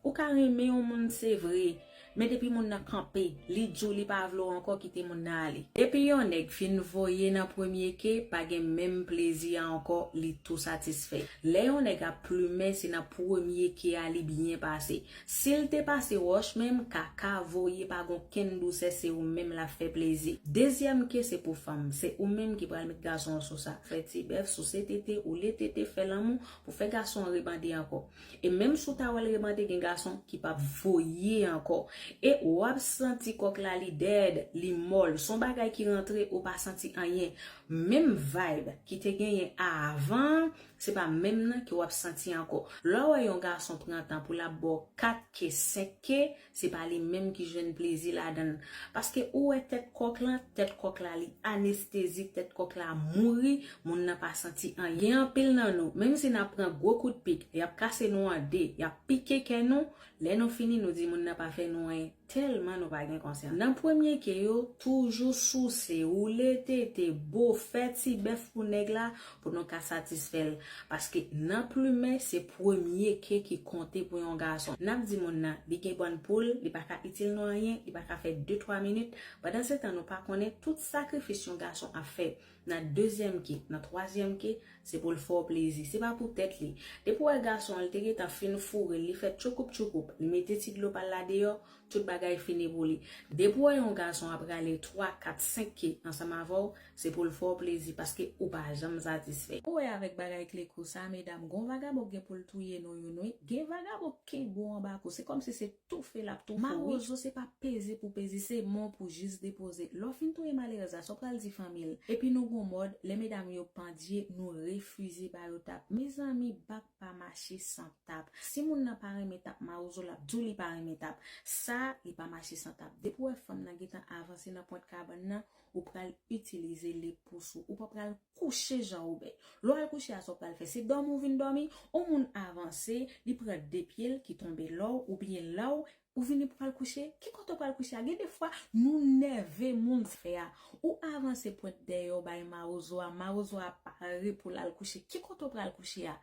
Ou ka renmen yon moun, se vre. Men depi moun nan kanpe, li di w li pa vle w ankò, kite moun nan ale. Depi yon nèg fin voye nan premye ke, pa gen menm plezi a ankò, li tou satisfè. Lè yon nèg ap plimen, se nan premye ke a li byen pase. Si l te pase wòch menm, kaka voye, pa gen okenn dousè, se ou menm l ap fè plezi. Dezyèm ke se pou fanm, se ou menm ki pral met gason an sou sa. Fè ti bèf, souse tete, woule tete, fè lanmou pou fè gason an rebande ankò. E menm si w ta wè l rebande, gen gason ki p ap voye ankò. E w ap santi kòk la li dèd, li mòl. Se yon bagay ki rantre, ou pa santi anyen. Menm vibe ki te genyen avan, se pa menm nan ke w ap santi ankò. Lè w wè yon gason pran tan pou l ap ba w kat ke, senk ke, se pa li menm ki jwenn plezi ladan l. Paske ou wè tèt kòk lan, tèt kòk la li anestezik, tèt kòk la mouri, moun nan pa santi anyen. Gen anpil nan nou, menm si n ap pran gwo kout pik, y ap kase nou an de, y ap pike kè nou, lè nou fini, nou di moun nan pa fè nou anyen. Tèlman nou pa gen konsyans. Nan premye ke yo, toujou souse, woule tete, bo, fè ti bèf pou nèg la, pou nou ka satisfè l. Paske nan plimen, se premye ke ki konte pou yon gason. N ap di moun nan, li gen bann poul, li pa ka itil nou anyen, li pa ka fè de twa minit. Pandan se tan, nou pa konnen tout sakrifis yon gason ap fè. Nan dezyèm ke, nan twazyèm ke, se pou l fè w plezi. Se pa pou tèt li. Depi w wè gason an, li te gentan fin foure l, li fè tchoukoup tchoukoup, li mete ti dlo pa l la deyò, tout bagay fini pou li. Depi w wè yon gason ap rale twa, kat, senk ke ansanm avè w, se pou l fè w plezi, paske ou pa janm satisfè. Ou wè avèk bagay klekou sa, medam, gon vagabon k gen pou l touye nou youn, wi. Gen vagabon k kenbe w anba kou. Se kòmsi se toufe l ap toufe w, wi. Mawozo se pa peze pou peze, se men w pou jis depoze. Lè w fin touye malerèz la, sa w pral di fanmi l? Epi nou gon mòd, lè medam yo pandye, nou refize ba yo tap. Mezanmi, bak pa mache san tap. Si moun nan pa renmen tap mawozo, l ap di w li pa renmen tap. Sa, li pa mache san tap. Depi w wè fanm nan gentan avanse nan pwent kabann nan, ou pral itilize lepous ou. Ou pa pral kouche jan ou bèl. Lè w al kouche a, sa w pral fè? Se dòmi w vin dòmi? Yon moun avanse, li pran de pye l ki tonbe lè w, oubyen lè w, ou vini pral kouche? Ki kote w pral kouche a? Gen de fwa, nou nève moun fè a. Ou avanse pwent dèyè w bay mawozo a, mawozo a pare pou l al kouche. Ki kote w pral kouche a?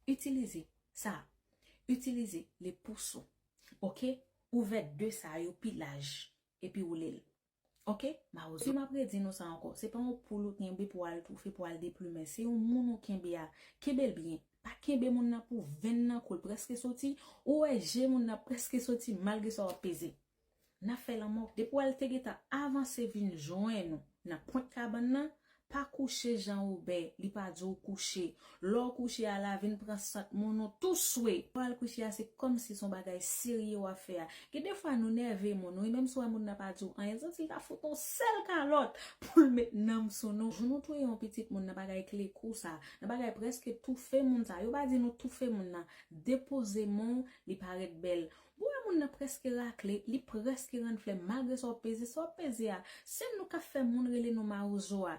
Itilize sa. Itilize lepous ou. Oke? Ouvè de sa yo pi laj. Epi woule l. Oke? Mawozo. Si m ap redi nou sa ankò, se pa yon poul ou kenbe pou al toufe, pou al deplimen. Se yon moun ou kenbe a. Kenbe l byen. Pa kenbe moun nan pou venn nan kou l prèske soti. Ou wè je moun nan prèske soti malgre sa w ap peze. N ap fè lanmò. Depi w al te gentan avanse vin jwenn ou nan pwent kabann nan, Pa kouche jan ou bè, li pa di w kouche. Lè w kouche a la, vin pran sant moun ou tou swe. Lè w al kouche a, se kòmsi se yon bagay serye w ap fè a. Gen defwa nou nève moun, wi, menm si w wè moun nan pa di w anyen, santi l ta fout yon sèl kalòt pou l met nanm sou nou. Jou nou touye yon pitit moun nan bagay kle kou sa, nan bagay prèske toufe moun sa, yo pa di nou toufe moun nan, depoze men w, li parèt bèl. Ou wè moun nan prèske rakle, li prèske rann flè, malgre sa w ap peze, sa w ap peze a, se nou k ap fè moun rele nou mawozo a,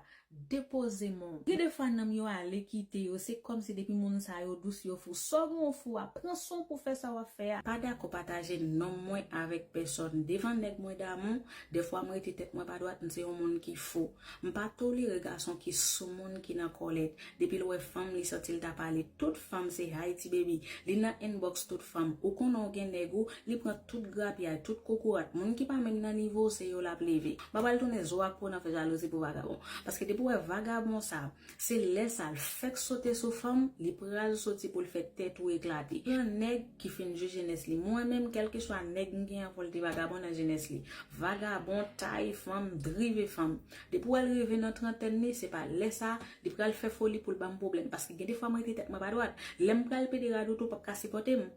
depoze men w. Gen defwa nanm yo ale kite yo, se kòmsi depi moun sa yo dous yo fou. Sa w gen w fou a, pran swen w pou fè sa w ap fè a. Pa dakò pataje non mwen avèk pèsòn. Devan nèg mwen damou, defwa m rete tèt mwen pa dwat, m se yon moun ki fou. M pa tolere gason ki sou moun, ki nan kòlèt. Depi l wè fanm, li santi l ta pale. Tout fanm se Haiti baby. Li nan inbox tout fanm. Ou konnen w gen nèg ou, li pran tout grapyay, tout kokorat. Moun ki pa menm nan nivo w, se yo l ap leve. M pa pral tounen zo ak po nan fè jalouzi pou vagabon. Paske depi w wè vagabon sa, se lè sa l fèk sote sou fanm, li pral soti pou l fè tèt ou eklate. Pran nèg ki fin jwe jenès li. Mwen menm, kèlkeswa nèg m gen an, fò l te vagabon nan jenès li. Vagabon, tay fanm, drive fanm. Depi w wè l rive nan trantèn li, se pa lè sa, li pral fè foli pou l ban m pwoblèm. Paske gen defwa m rete tèt mwen pa dwat. Lè m pral pede radote, w p ap ka sipòte m.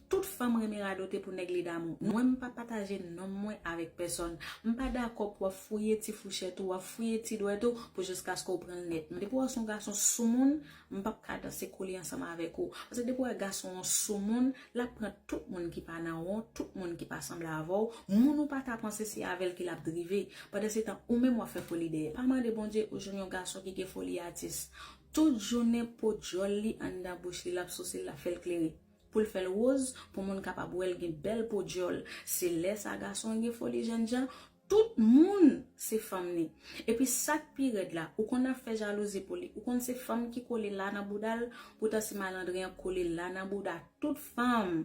Tout fanm renmen radote pou nèg li damou. Mwen, m pa pataje non mwen avèk pèsòn. M pa dakò pou w ap fouye ti fouchèt ou, w ap fouye ti dwèt ou pou jiskaske w pran l nèt. Men depi w wè se yon gason sou moun, m p ap ka danse kole ansanm avèk ou. Paske depi w wè gason an sou moun, l ap pran tout moun ki pa nan won, tout moun ki pa sanble avè w, moun ou pa ta panse se avè l ke l ap drive. Pandan se tan, ou menm w ap fè foli dèyè. Pa mande Bondye ou jwenn yon gason ki gen foli atis. Tout jounen po dyòl li anndan bouch li, l ap souse l, l ap fè l klere. Pou l fè l woz, pou moun kapab wè l gen bèl po dyòl. Se lè sa gason an gen foli jènjan, tout moun se fanm li. Epi sa k pi rèd la, ou konn ap fè jalouzi pou li. Ou konn se fanm ki kole la nan bouda l, poutan se malandren an kole la nan bouda tout fanm.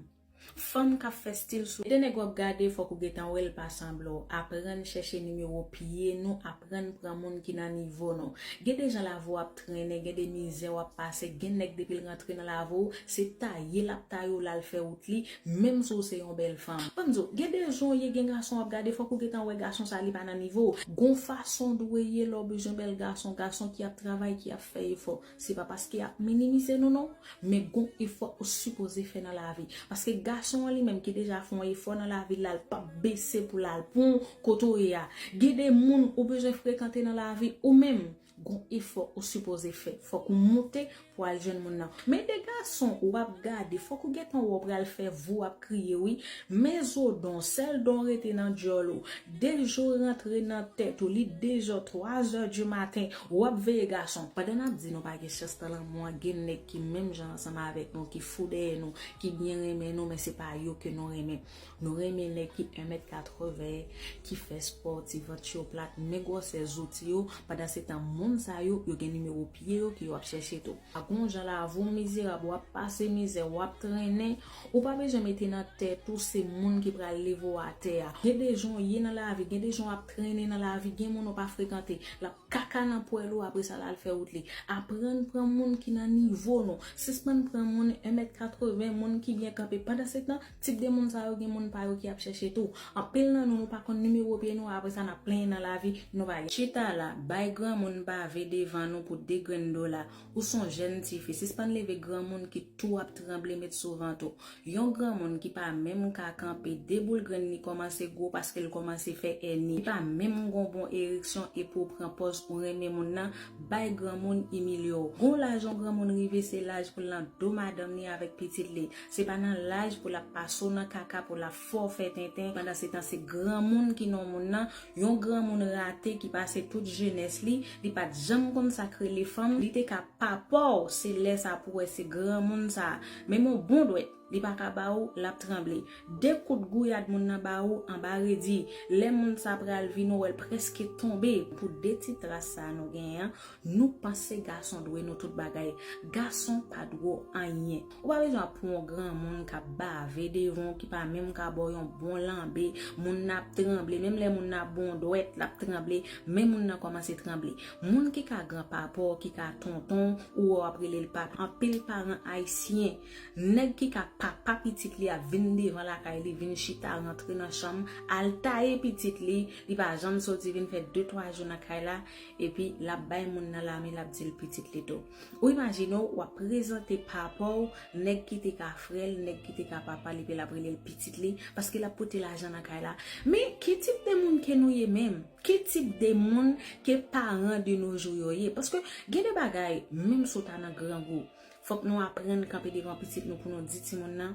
Fanm k ap fè stil sou. Gen de nèg w ap gade, fòk ou gentan wè l pa sanble w. Aprann chèche nimewo pye nou, aprann pran moun ki nan nivo nou. Gen de jan lavi w ap trennen, gen de mizè w ap pase, gen nèg depi l rantre nan lavi w, se taye l ap taye w l al fè wout li, menm si w se yon bèl fanm. Ban m di w, gen de jan w ye, gen gason w ap gade, fòk ou gentan wè gason sa li pa nan nivo w. Gon fason w dwe ye lè w bezwen bèl gason, gason ki ap travay, ki ap fè efò. Se pa paske y ap minimize nou non, men gon efò ou sipoze fè nan lavi. Paske gason an li menm ki deja fè yon efò nan lavi l la, l p ap bese pou l al pran w kote w ye a. Gen de moun ou bezwen frekante nan lavi ou menm. Gon efò ou sipoze fè. Fòk ou moute pou al jwenn moun nan. Men de gason w ap gade, fòk ou gentan wè w pral fè vou ap kriye wi. Men zo don, sèl don rete nan dyòl ou. Deja w rantre nan tèt ou, li deja twa zè di maten, w ap veye gason. Pandan n ap di nou pa gen chans nan lanmou an, gen nèg ki menm jan ansanm avèk nou, ki fou dèyè nou, ki byen renmen nou, men se pa yo ke nou renmen. Nou renmen nèg ki en mèt katreven, ki fè spò, ti vant yo plat, men gwosè zouti yo, pandan se tan moun sa yo, yo gen nimewo pye yo ke yo ap chèche tou. Pa gon jan lavi w mizerab, w ap pase mizè, w ap trennen, ou pa bezwen mete nan tèt ou se moun ki pral leve w atè a. Gen de jan w ye nan lavi, gen de jan w ap trennen nan lavi, gen moun ou pa frekante, l ap kaka nan pwèl ou, apre sa l al fè wout li. Aprann pran moun ki nan nivo nou. Sispann pran moun en mèt katreven, moun ki byen kanpe. Pandan se tan, tip de moun sa yo gen moun pa yo ki ap chèche tou. Anpil nan nou, nou pa konn nimewo pye nou, apre sa n ap plenyen nan lavi, nou pa gen. Chita la, bay granmoun bave devan nou pou de grenn dola. Ou se yon jèn tifi, sispann leve granmoun ki tou ap tranble met sou vant ou. Yon granmoun ki pa menm ka kanpe, de boul grenn li kòmanse gwo paske l kòmanse fè èni. Li pa menm gon bon ereksyon epi w pran pòz ou renmen moun nan, bay granmoun imilye w. Gon laj yon granmoun rive se laj pou l nan do madanm li avèk pitit li. Se pa nan laj pou l ap pase w nan kaka pou l ap fè w fè tenten. Pandan se tan se granmoun ki nan moun nan, yon granmoun rate ki pase tout jenès li, li pa t janm konn sa k rele fanm, li te ka papa w, se lè sa pou wè se granmoun sa. Menm yon bon dwèt, li pa ka ba ou, l ap tranble. De kout gouyad moun nan ba ou anba redi. Lè moun sa pral vin ou wè l prèske tonbe. Pou de ti tras sa nou genyen an, nou panse gason dwe nou tout bagay. Gason pa dwe w anyen. Ou pa bezwen ap pran yon granmoun k ap bave devan w, ki pa menm ka ba w yon bon lanbe. Moun nan ap tranble. Menm lè moun nan ap ba w yon dwèt, l ap tranble. Men moun nan kòmanse tranble. Moun ki ka granpapa w, ki ka tonton w, ou wè w ap rele l papa. Anpil paran ayisyen, nèg ki ka Papa pitit li a vin devan lakay li, vin chita, rantre nan chanm, al taye pitit li, li pa janm soti, vin fè de twa jou nan kay la, epi l ap bay moun nan lame, l ap di l pitit li tou. Ou imajine w, w ap prezante papa w, nèg ki te ka frè l, nèg ki te ka papa l, epi l ap rele l pitit li, paske l ap pote lajan nan kay la. Men, ki tip de moun ke nou ye menm? Ki tip de moun ke paran de nos jours yo ye? Paske gen de bagay, menm si w ta nan grangou, fòk nou aprann kanpe devan pitit nou pou nou di timoun nan,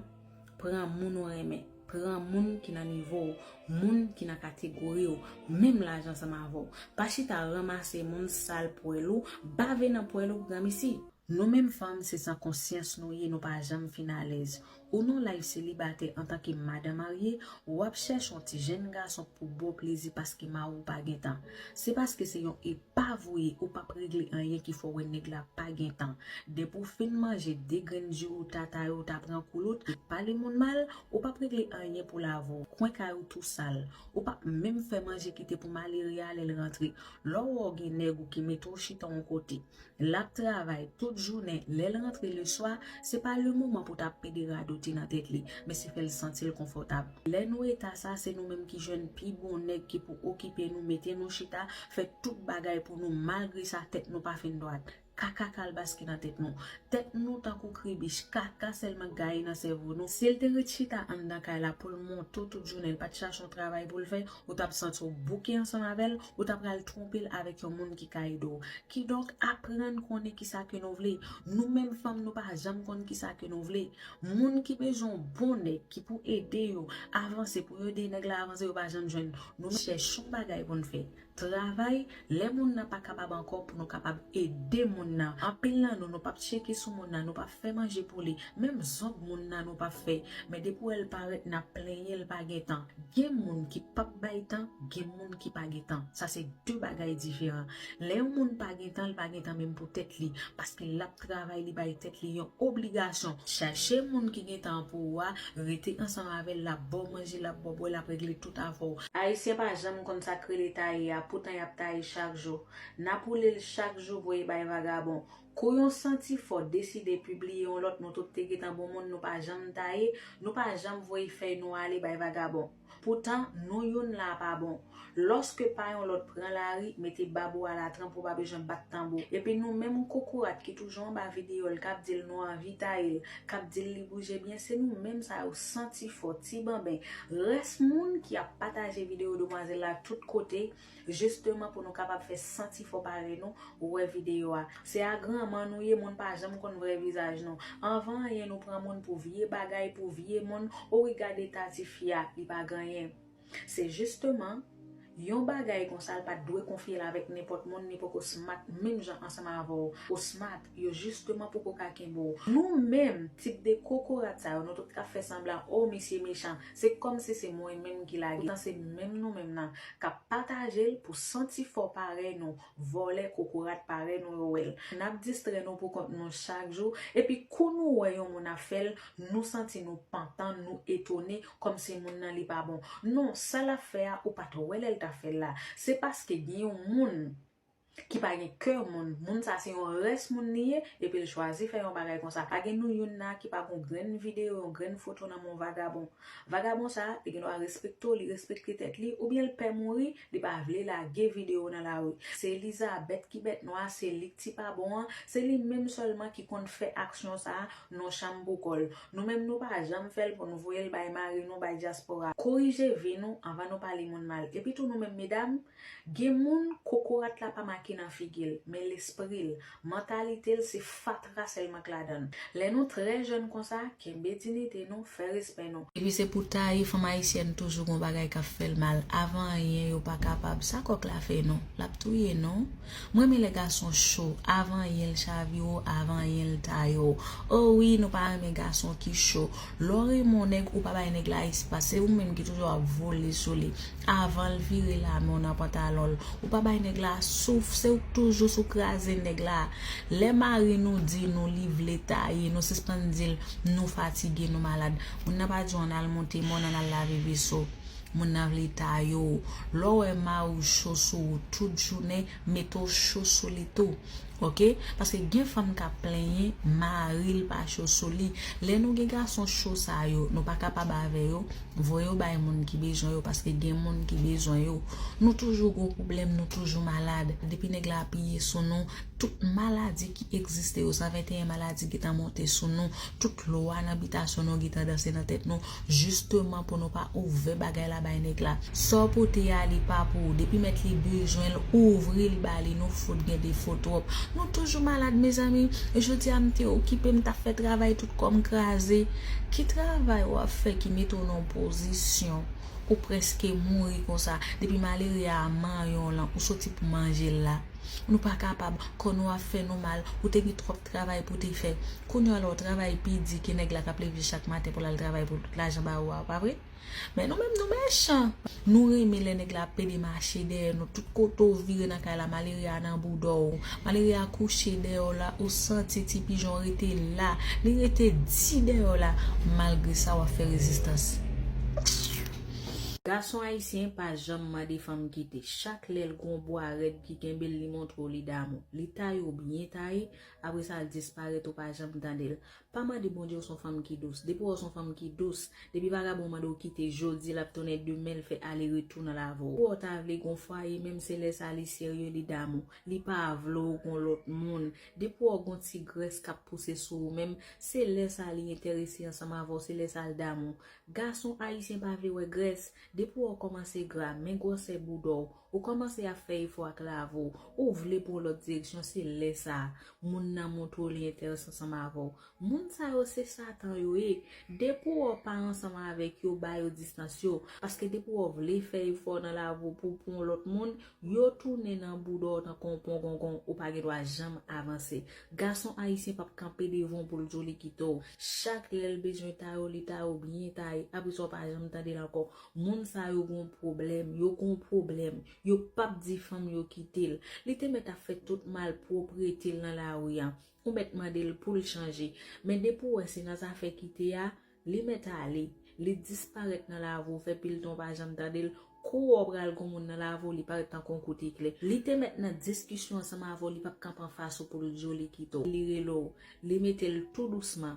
pran moun ou renmen, pran moun ki nan nivo w, moun ki nan kategori w, menm laj ansanm avè w. Pa chita ranmase moun, sal pwèl ou, bave nan pwèl ou, granmesi. Nou menm fanm, se san konsyans nou ye, nou pa janm fin alèz. Ou nan live selibatè antanke madan marye, w ap chèche yon ti jèn gason pou ba w plezi paske mari w pa gen tan. Se paske se yon epav ou ye, ou p ap regle anyen ki fè w wè nèg la pa gen tan. Depi w fin manje de grenn diri ou tatay ou ta pran koulout, ou pale moun mal, ou p ap regle anyen pou lavi w. Kwen kay ou tou sal. Ou p ap menm fè manje kite pou malere a lè l rantre. Lè w wè w gen nèg ou ki mete w chita yon kote, l ap travay tout jounen, lè l rantre leswa, se pa le moman pou w ta ap pede radoti nan tèt li, men se fè l santi l konfòtab. Lè nou eta sa, se nou menm ki jwenn pi bon nèg ki pou okipe nou, mete nou chita, fè tout bagay pou nou, malgre sa tèt nou pa fin dwat. Kaka kalbas ki nan tèt nou. Tèt nou tankou kribich, kaka sèlman k gaye nan sèvo nou. Si l te ret chita anndan kay la pou l monte w tout jounen, l pa t chache yon travay pou l fè, ou t ap santi w bouke ansanm avè l, ou ta pral twonpe l avèk yon moun ki ka ede w. Kidonk, aprann konnen kisa ke nou vle. Nou menm fanm, nou pa janm konn kisa ke nou vle. Moun ki bezwen yon bon nèg ki pou ede yo avanse, pou yo ede nèg la avanse, yo pa janm jwenn. Nou chèche yon bagay pou n fè. Travay, lè moun nan pa kapab ankò, pou nou kapab ede moun nan. Anpil nan nou, nou p ap tcheke sou moun nan, nou p ap fè manje pou li. Menm zong moun nan, nou p ap fè. Men depi w wè l parèt, n ap plenyen l pa gen tan. Gen moun ki p ap bay tan, gen moun ki pa gen tan. Sa se de bagay diferan. Lè yon moun pa gen tan, li pa gen tan menm pou tèt li, paske l ap travay, li bay tèt li yon obligasyon. Chache moun ki gen tan pou ou a, rete ansanm avè l, l ap ba w manje, l ap ba w bwè, l ap regle tout afè w. Ayisyen pa janm konn sa k rele taye a, poutan y ap taye chak jou. N ap woule l chak jou voye bay vagabon. Kou yon santifò deside pibliye yon lòt, nou tout te gentan bon moun, nou pa janm taye, nou pa janm voye fèy nou ale bay vagabon. Poutan, nou youn la pa bon. Lòske pa yon lòt pran lari, mete bab ou a latranp, ou pa bezwen bat tanbou. Epi nou menm kokorat ki toujou anba videyo l, k ap di l nou anvi taye l, k ap di l li bouje byen, se nou menm sa yo, santifò, ti banben, rès moun ki ap pataje videyo demwazèl la tout kote, jisteman pou nou kapab fè santifò parèy nou wè videyo a. Se agranman nou ye, moun pa janm konn vrè vizaj nou. Anvan anyen, nou pran moun pou vye bagay, pou vye moun. O wi, gad eta tifi a, li pa gen anyen. Se jisteman yon bagay konsa, l pa t dwe konfye l avèk nenpòt moun, li poko smart menm jan ansanm avè w. Ou smart, yo jisteman poko ka kenbe w. Nou menm, tip de kokorat sa yo, nou tout k ap fè sanblan, o, misye mechan, se kòmsi se mwen menm ki lage. Poutan se menm nou menm nan k ap pataje l pou santifò parèy nou, vòlè, kokorat parèy nou yo wè l. N ap distrè nou pou kont nou chak jou, epi kou nou wè yon moun ap fè l, nou santi nou pantan, nou etone, kòmsi moun nan li pa bon. Non, sa l ap fè a, ou pa t wè lè l t ap fè l la. Se paske gen yon moun ki pa gen kè moun. Moun sa se yon rès moun li ye, epi l chwazi fè yon bagay konsa. Pa gen nou youn la ki pa gon grenn videyo, yon grenn foto nan men yon vagabon. Vagabon sa, li gen dwa respekte w, li respekte tèt li, oubyen l pè mouri, li pa vle lage videyo nan lari. Se Elizabèt ki bèt nwa, se li k ti pa bon an, se li menm sèlman ki konn fè aksyon sa a nan chanm pou kò l. Nou menm nou pa janm fè l pou nou voye l bay mari nou, bay dyaspora. Korije vi nou anvan nou pale moun mal. Epi tou nou menm medam, gen moun kokorat la pa make nan figi l, men lespri l, mantalite l se fatra sèlman k ladan l. Lè nou trè jèn konsa, kenbe diyite nou, fè respè nou. Epi se pou taye fanm ayisyèn toujou gon bagay k ap fè l mal. Avan anyen yo pa kapab. Sa kòk la fè nou? L ap touye nou. Mwen renmen lè gason cho. Avan anyen l chavire w, avan anyen l taye w. O wi, nou pa renmen gason ki cho. Lè w renmen yon nèg, ou pa bay nèg la espas. Se ou menm ki toujou ap vole sou li. Avan l vire lame w nan pantalon l. Ou pa bay nèg la souf, se ou k toujou sou kraze nèg la. Lè mari nou di nou li vle taye, nou sispann di l nou fatige, nou malad. Moun nan pa di w ann al monte mòn, ann al lave veso. Moun nan vle taye w. Lè w wè mari w cho sou ou tout jounen, mete w cho sou li tou. Ok? Paske gen fanm k ap plenyen mari l pa cho sou li. Lè nou gen gason cho sa yo, nou pa kapab avè yo, voye yo bay moun ki bezwen yo, paske gen moun ki bezwen yo. Nou toujou gon pwoblèm, nou toujou malad. Depi nèg la apiye sou nou, tout maladi ki egziste yo, san venteyen maladi gentan monte sou nou, tout lwa nan bitasyon nou gentan danse nan tèt nou, jisteman pou nou pa ouvè bagay la bay nèg la. Sa w pote a, li pa pou ou. Depi mèt li bezwen l, ouvri l ba li, nou fout gen defo twòp. Nou toujou malad, mezanmi. E jodi a, m te okipe, m t ap fè travay tout kò m kraze. Ki travay w ap fè ki mete w nan yon pozisyon ou prèske mouri konsa? Depi malere a manyen w lan, ou soti pou manje l la. Nou pa kapab, kò nou ap fè nou mal, ou te gen twòp travay pou te fè. Kounye a la, w travay pi di ke nèg la k ap leve chak maten pou l al travay pou l tout lajan ba ou a, pa vre? Men nou menm, nou mechan. Nou renmen lè nèg la ap pede mache dèyè nou. Tout kote w vire nan kay la, malere a nan bouda w. Malere a kouche dèyè w la, ou santi ti pijon rete la. Li rete di dèyè w la, malgre sa w ap fè rezistans. Gason ayisyen pa janm mande fanm kite. Chak lè l gon bwa rèd ki kenbe l, li montre w li damou. Li taye w byen taye, apre sa l disparèt, ou pa janm tande l. Pa mande Bondye w se yon fanm ki dous. Depi w se yon fanm ki dous, depi vagabon mande w kite jodi, l ap tounen demen, l fè ale retou nan lavi w. Ou ta vle gon fwaye, menm se lè sa li serye, li damou. Li pa vle w gon lòt moun. Depi w gon ti grès k ap pouse sou ou menm, se lè sa li enterese ansanm avè w, se lè sa l damou. Gason ayisyen pa vle wè grès. Depi w kòmanse gra, men gwosè bouda w, ou kòmanse ap fè efò ak lavi w, ou vle pran lòt direksyon, se lè sa a, moun nan montre w li enterese ansanm avè w. Moun sa yo se satan yo ye. Depi w pa ansanm avèk yo, ba yo distans yo. Paske depi w vle fè efò nan lavi w pou, pou yon lòt moun, yo tounen nan bouda w tankou yon pongongon, ou pa gen dwa janm avanse. Gason ayisyen p ap kanpe devan w pou l di w li kite w. Chak lè l bezwen taye w, li taye w byen taye. Apre sa, w pa janm tande l ankò. Moun sa yo gon pwoblèm, yo gon pwoblèm. Yo p ap di fanm yo kite l. Li te mèt ap fè tout malpwoprete l nan lari a. Ou mèt mande l pou l chanje. Men depi w wè se nan zafè kite a, li mèt ale. Li disparèt nan lavi w, fè pil tan w pa janm tande l. Kou w pral gon moun nan lavi w, li parèt tankou yon kout eklè. Li te mèt nan diskisyon ansanm avè w, li p ap kanpe anfas ou pou l di w li kite w. Li rele w, li mete l tou dousman.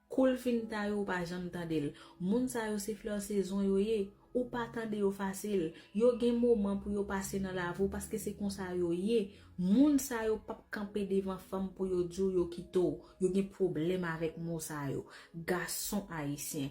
Kou l fin taye w, ou pa janm tande l. Moun sa yo se flè sezon yo ye. Ou pa tande yo fasil. Yo gen moman pou yo pase nan lavi w paske se konsa yo ye. Moun sa yo p ap kanpe devan fanm pou yo di w yo kite w. Yo gen pwoblèm avèk mo sa yo. Gason ayisyen.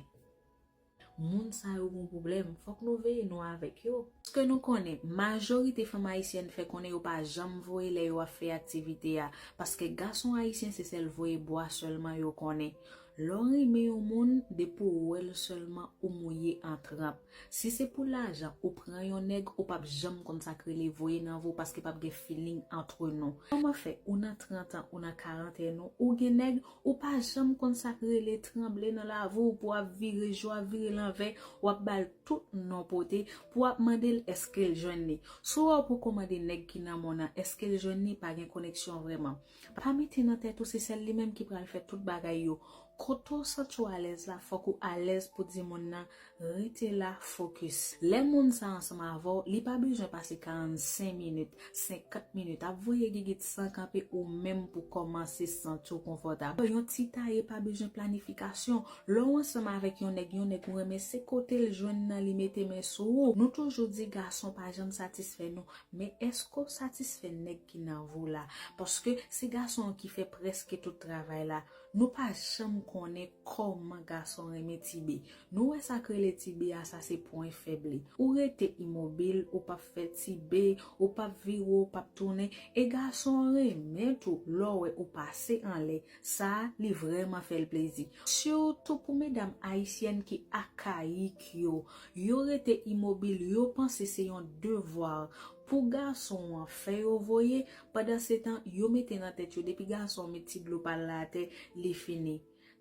Moun sa yo gon pwoblèm, fòk nou veye nou avèk yo. Paske nou konnen, majorite fanm ayisyèn fè konnen yo pa janm voye lè yo ap fè aktivite a, paske gason ayisyen se sèl voye bwa sèlman yo konnen. Lè w renmen yon moun, depi w wè l sèlman, ou mouye an trap. Si se pou lajan, ou pran yon nèg, ou p ap janm konn sa k rele voye nan vi w, paske p ap gen feeling antre nou. Kòman fè, ou nan trant an, ou nan karantèn ou, ou gen nèg, ou pa janm konn sa k rele tranble nan lavi w, pou w ap vire jou, ap vire lanvè, w ap ba l tout non pote, pou w ap mande l èske l jwenn li. Si w wè w poko mande nèg ki nan men w nan èske l jwenn li, pa gen koneksyon vrèman. Pa mete nan tèt ou se sèl li menm ki pral fè tout bagay yo. Kote w santi w alèz la, fòk ou alèz pou di moun nan, rete la, fokis. Lè moun sa ansanm avè w, li pa bezwen pase karannsenk minit, senkant minit, ap voye gigit san kanpe ou menm pou kòmanse santi w konfòtab. Yon ti taye pa bezwen planifikasyon. Lè w ansanm avèk yon nèg, yon nèg ou renmen, se kote l jwenn nan li mete men sou ou. Nou toujou di gason pa janm satisfè nou, men èske w satisfè nèg ki nan vi w la? Paske se gason an ki fè prèske tout travay la. Nou pa janm konnen kòman gason renmen tibe. Nou wè sa k rele tibe a, sa se pwen fèb li. Ou rete imobil, ou p ap fè tibe, ou p ap vire, ou p ap tounen, e gason an renmen tou lè w wè ou pase anlè. Sa a, li vrèman fè l plezi. Sitou pou medam ayisyèn ki akayik yo. Yo rete imobil, yo panse se yon devwa pou gason an fè yo voye, pandansetan, yo mete nan tèt yo depi gason an met ti dlo pa l la atè, li fini.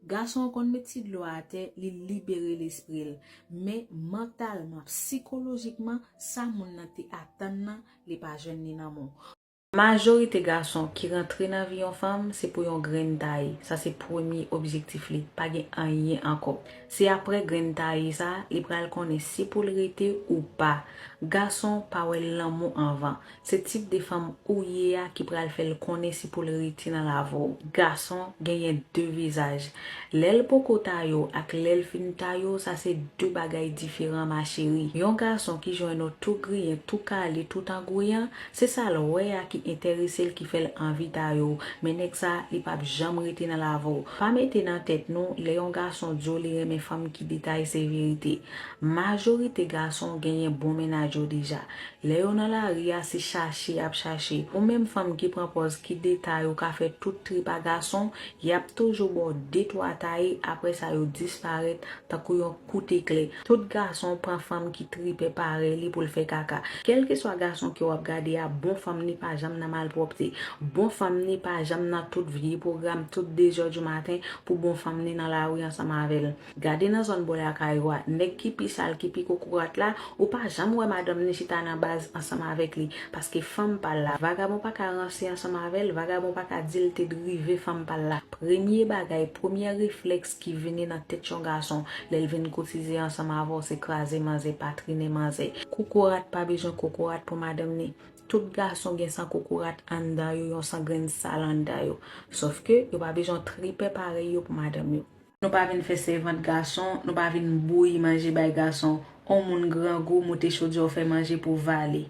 Gason an konn met ti dlo a atè, li libere lespri l. Men mantalman, sikolojikman, sa moun nan te atann nan, li pa jwenn li nan men w. Majorite gason ki rantre nan vi yon fanm, se pou yon grenn taye. Sa se premye objektif li. Pa gen anyen ankò. Se apre grenn taye sa, li pral konnen si pou l rete ou pa. Gason pa wè lanmou anvan. Se tip de fanm ou ye a ki pral fè l konnen si pou l rete nan lavi w. Gason genyen de vizaj. Lè l poko taye w ak lè l fin taye w, sa se de bagay diferan, ma chérie. Yon gason ki jwenn ou tou griyen, tou kale, tout angouyan, se sa l wè a ki enterese l, ki fè l anvi taye w. Men nèg sa, li p ap janm rete nan lavi w. Pa mete nan tèt nou, lè yon gason di w li renmen fanm ki detaye, se verite. Majorite gason genyen bon mennaj yo deja. Lè yo nan lari a, se chache y ap chache. Ou menm fanm ki pran pòz ki detaye, ou ka fè tout trip a gason, y ap toujou ba w de twa taye, apre sa yo disparèt tankou yon kout eklè. Tout gason pran fanm ki tripè parèy li pou l fè kaka. Kèlkeswa gason ke w ap gade a, bon fanm li pa janm nan malpwòpte. Bon fanm li pa janm nan tout vye pwogram, tout de zè di maten pou bon fanm li nan lari ansanm avè l. Gade nan zòn bò lakay ou a, nèg ki pi sal, ki pi kokorat la, ou pa janm wè madanm ni chita nan baz ansanm avèk li, paske fanm pa l la. Vagabon pa ka ranse ansanm avè l, vagabon pa ka di l te drive fanm pa l la. Premye bagay, premye reflèks ki vini nan tèt yon gason, lè l vin koutize ansanm avè w, se kraze manzè, patrine manzè. Kokorat pa bezwen kokorat pou madanm ni. Tout gason gen san kokorat anndan yo, yon san grenn sal anndan yo. Sòf ke yo pa bezwen tripè parèy yo pou madanm yo. Nou pa vin fè sèvant gason, nou pa vin bouyi manje bay gason. On moun grangou, moute chodyè w fè manje pou vale.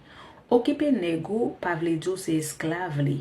Okipe nèg ou pa vle di w se esklav li.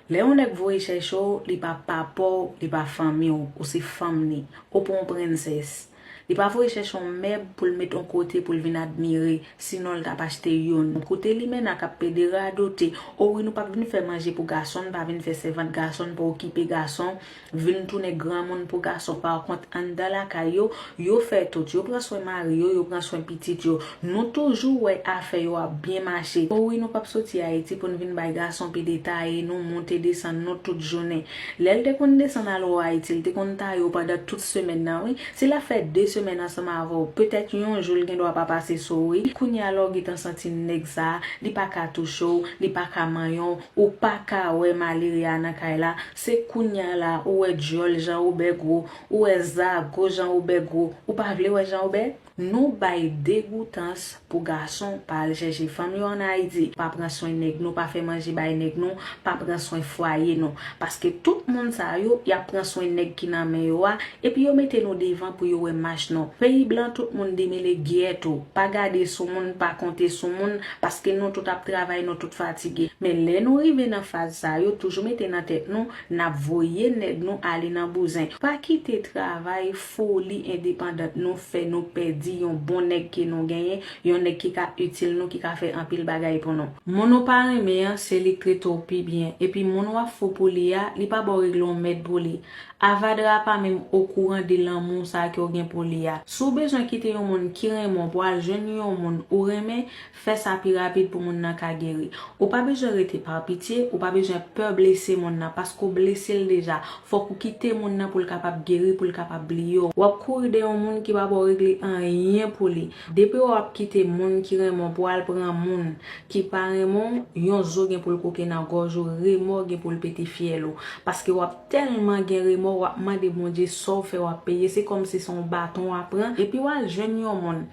Lè yon nèg voye chèche w, li pa papa w, li pa fanmi w, ou se fanm ni, ou pa yon prensès. Li pa voye chèche yon mèb pou l met yon kote pou l vin admire, sinon l t ap achte youn. Koute limena k ap pede radote, o wi, nou p ap vin fè manje pou gason, n pa vin fè sèvant gason, n pa okipe gason, vin tounen granmoun pou gason. Pakont, anndan lakay yo, yo fè tout. Yo pran swen mari yo, yo pran swen pitit yo. Nou toujou wè afè yo ap byen mache. O wi, nou p ap soti Ayiti pou n vin bay gason pi detaye, nou monte desann nou tout jounen. Lè l te konn desann al wè w Ayiti, l te konn taye w pandan tout semèn nan, wi. Si l ap fè de semèn ansanm avè w, petèt yon jou l gen dwa pa pase sou ou, wi. Kounye a la w gentan santi nèg sa a, li pa ka touche w, li pa ka manyen w, ou pa ka wè malere a nan kay la. Se kounye a la ou wè dyòl Jan Wobè gwo, ou wè zago Jan Wobè gwo, ou pa vle wè Jan Wobè? Nou bay degoutans pou gason pa al chèche fanm yo ann Ayiti, pa pran swen nèg nou, pa fè manje bay nèg nou, pa pran swen fwaye nou. Paske tout moun sa yo, y ap pran swen nèg ki nan men yo a, epi yo mete nou devan pou yo wè mach nou. Peyi blan, tout moun demele gèto. Pa gade sou moun, pa konte sou moun, paske nou tout ap travay, nou tout fatige. Men lè nou rive nan faz sa yo, toujou mete nan tèt nou, n ap voye nèg nou ale nan bouzen. Pa kite travay, foli endepandant nou fè nou pèdi yon bon nèg ke nou genyen, yon nèg ki ka itil nou, ki ka fè anpil bagay pou nou. Moun ou pa renmen an, se li k trete w pi byen. Epi moun w ap fou pou li a, li pa ba w regle yon mèd pou li. Avadra pa menm okouran de lanmou sa ke w gen pou li a. Si w bezwen kite yon moun ki renmen w pou al jwenn yon moun ou renmen, fè sa pi rapid pou moun nan ka geri. Ou pa bezwen rete pa pitye, ou pa bezwen pè blese moun nan, paske w blese l deja. Fòk ou kite moun nan pou l kapab geri, pou l kapab bliye w. W ap kouri dèyè yon moun ki pa ba w regle anyen pou li. Depi w ap kite moun ki renmen w pou al pran moun ki pa renmen w, yon zo gen pou l koke nan gòj ou, remò gen pou l pete fyèl ou. Paske w ap tèlman gen remò, w ap mande Bondye sa w fè w ap peye. Se kòmsi se yon baton w ap pran, epi w al jwenn yon moun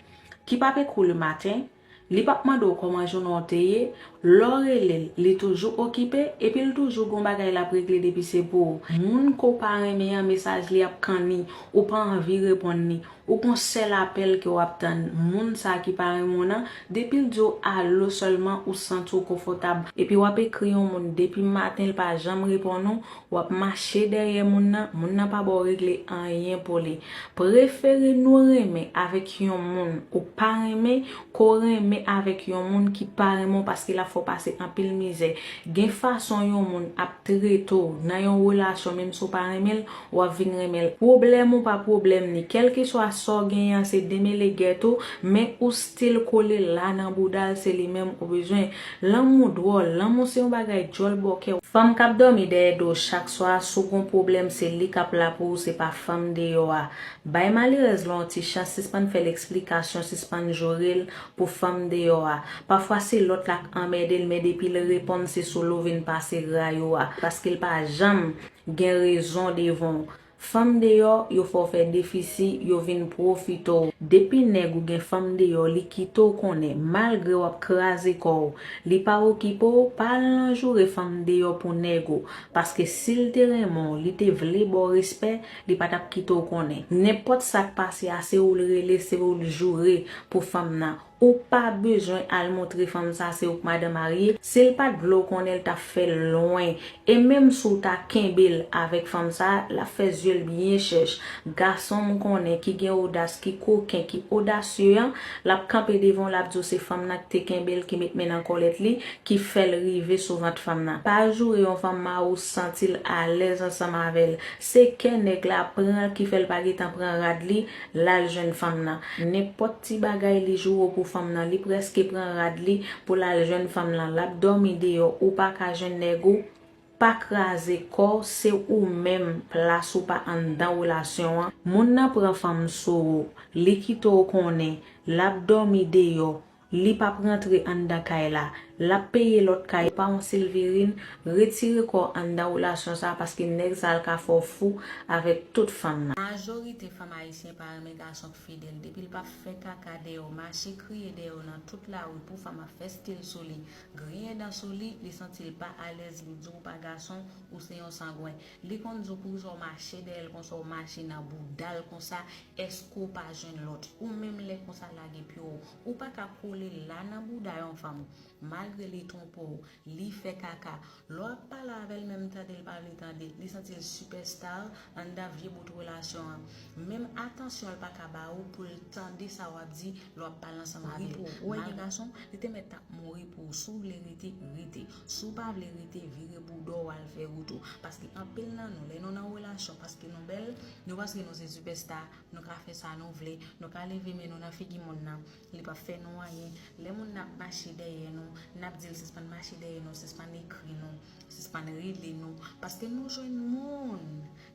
ki p ap ekri w lematen, li p ap mande w kòman jounen w te ye, lè w rele l, li toujou okipe, epi l toujou gon bagay l ap regle depi se pou ou. Moun ke w pa renmen an, mesaj li ap kanni, ou pa anvi reponn li, ou gon sèl apèl ke w ap tann. Moun sa ki pa renmen w nan, depi l di w alo sèlman, ou santi w konfòtab. Epi w ap ekri yon moun depi maten, l pa janm reponn ou, w ap mache dèyè moun nan, moun nan pa ba w regle anyen pou li. Prefere nou renmen avèk yon moun ou pa renmen, ke w renmen avèk yon moun ki pa renmen w paske l ap fè w pase anpil mizè. Gen fason yon moun ap trete w nan yon relasyon, menm si w pa renmen l, w ap vin renmen l. Pwoblèm ou pa pwoblèm ni, kèlkeswa sa w genyen an, se demele gèt ou, men ou still kole la nan bouda l, se li menm ou bezwen. Lanmou dwòl, lanmou se yon bagay djòl bòkè. Fanm k ap dòmi dèyè do w chak swa, si w gon pwoblèm, se li k ap la pou ou, se pa fanm deyò a. Bay malerèz la yon ti chans, sispann fè l eksplikasyon, sispann joure l pou fanm deyò a. Pafwa se lòt la k anmède Ede l, men depi l reponn, se sou l ou vin pase ray ou a. Paske l pa janm gen rezon devan w. Fanm deyò, yo fè w fè defisi, yo vin pwofite w. Depi nèg ou gen fanm deyò, li kite w konnen, malgre w ap kraze kò w, li pa okipe w, pa al nan joure fanm deyò pou nèg ou. Paske si l te renmen w, li te vle ba w respè, li pa t ap kite w konnen. Nenpòt sa k pase a, se ou l rele, se ou l joure pou fanm nan. Ou pa bezwen al montre fanm sa se ou k madan marye. Si l pa t vle w konnen, l t ap fè l lwen. E menm si w ta kenbe l avèk fanm sa, l ap fè zye l byen chèch. Gason m konnen ki gen odas, ki koken, ki odasye an, l ap kanpe devan w, l ap di w se fanm nan ki te kenbe l, ki met men nan kòlèt li, ki fè l rive sou vant fanm nan. Pa joure yon fanm, mari w santi l alèz ansanm avè l. Se kè nèg la pran l ki fè l pa gentan pran rad li, l al jwenn fanm nan. Nenpòt ti bagay li joure w pou fanm nan, li prèske pran rad li pou l al jwenn fanm nan. L ap dòmi deyò, ou pa ka jwenn nèg ou, pa kraze kò w, se ou menm, plas ou pa anndan relasyon an. Moun nan pran fanm sou ou, li kite w konnen, l ap dòmi deyò, li p ap rantre anndan kay la, l ap peye lòt kay. Pa yon Silvirine, retire kò w anndan relasyon sa, paske nèg sa l ka fè w fou avèk tout fanm nan. Majorite fanm ayisyen pa renmen gason k fidèl. Depi l p ap fè kaka dèyè w, mache kriye dèyè w nan tout lari pou fanm ap fè stil sou li, griyen dan sou li, li santi l pa alèz, li di w pa gason, ou se yon sangwen. Li konn di w poukisa w mache dèyè l konsa, w mache nan bouda l konsa, èske w pa jwenn lòt? Ou menm lè konsa lage pye w, ou pa ka kole la nan bouda yon fanm, malgre li twonpe w, li fè kaka. Lè w ap pale avè l menm tande l pa vle tande, li santi l sipèsta anndan vye bout relasyon an. Menm atansyon l pa ka ba ou pou l tande sa w ap di lè w ap pale ansanm avè l. Ou wè gen gason, li te mèt ap mouri pou ou. Si w vle rete, rete. Si w pa vle rete, vire bouda w al fè wout ou. Paske anpil nan nou, lè nou nan relasyon, paske nou bèl, nou panse nou se sipèsta, nou ka fè sa nou vle, nou ka leve men nou nan figi moun nan, li p ap fè nou anyen. Lè moun nan ap mache dèyè nou, n ap di l sispann mache dèyè nou, sispann ekri nou, sispann rele nou, paske nou jwenn moun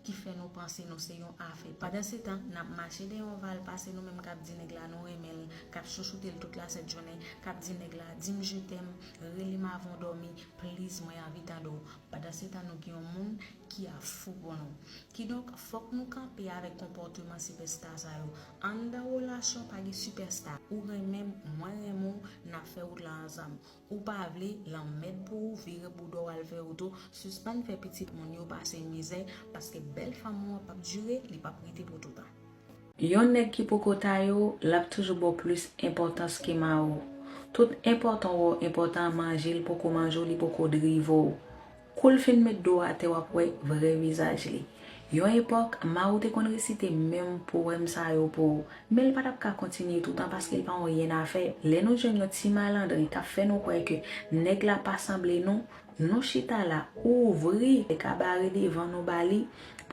ki fè nou panse nou se yon afè. Pandansetan, n ap mache dèyè yon valpase, nou menm k ap di nèg la nou renmen l, k ap chouchoute l tout lasent jounen, k ap di nèg la, di m je t'aime, rele m avan w dòmi, please, mwen anvi tande w. Pandansetan, nou gen yon moun ki ap fou pou nou. Kidonk, fòk nou kanpe avèk konpòteman sipèsta sa yo. Anndan relasyon, pa gen sipèsta. Ou renmen m, mwen renmen w, n ap fè wout la ansanm. Ou pa vle, lanmèd pou ou, vire bouda w al fè wout ou, sispann fè pitit moun yo pase mizè, paske bèl fanm ou an p ap dire, li p ap rete pou toutan. Yon nèg ki poko taye w, l ap toujou ba w plis enpòtans ke mari w. Tout enpòtan w wè w enpòtan an, manje l poko manje w, li poko drive w. Kou l fin met do w atè, w ap wè vrè vizaj li. Yon epòk, mari w te konn resite menm powèm sa yo pou ou, men l pa t ap ka kontinye toutan paske l pa yon yen a fè. Lè nou jwenn yon ti malandren k ap fè nou kwè ke nèg la pa sanble nou, nou chita la, ouvri kabare devan nou ba li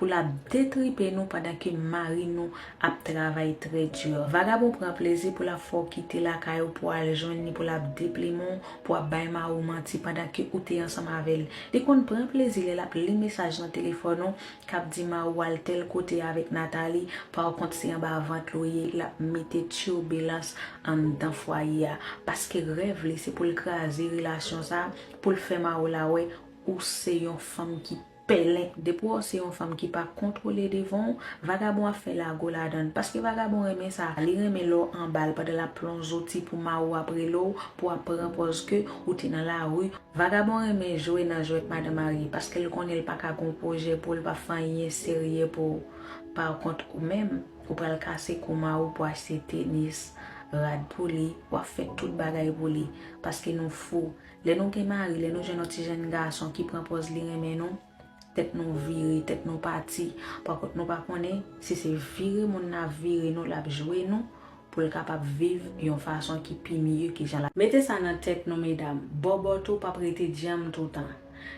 pou l ap detripe nou pandan ke mari nou ap travay trè di. Vagabon pran plezi pou l ap fè w kite lakay ou pou w al jwenn li, pou l ap deplimen w, pou w ap bay mari w manti pandan ke ou te ansanm avè l. Li konn pran plezi lè l ap li mesaj nan telefòn ou k ap di mari w al tèl kote avèk Nathalie, pa kont se anba vant li w ye, l ap mete tibilans anndan fwaye a. Paske rèv li se pou l kraze relasyon sa, pou l fè mari w la wè ou se yon fanm ki pèlen. Depi w wè w se yon fanm ki pa kontwole devan w, vagabon ap fè lago ladan l. Paske vagabon renmen sa. Li renmen lè w anba l pandan l ap plon zouti pou mari w ap rele w, pou w ap pran pòz ke ou te nan lari. Vagabon renmen jwe nan jwèt madan marye, paske l konnen l pa ka gon pwojè pou l, pa fè anyen serye pou ou. Pa kont ou menm, ou pral kase kou mari w pou achte tenis, rad pou li, w ap fè tout bagay pou li. Paske nou fou. Lè nou gen mari, lè nou jwenn yon ti jèn gason ki pran pòz li renmen nou, tèt nou vire, tèt nou pati. Pakont, nou pa konnen si se vire moun nan ap vire nou, l ap jwe nou, pou l kapab viv yon fason ki pi mye ke jan l ap. Mete sa nan tèt nou, medam, bòbòt ou p ap rete djanm toutan.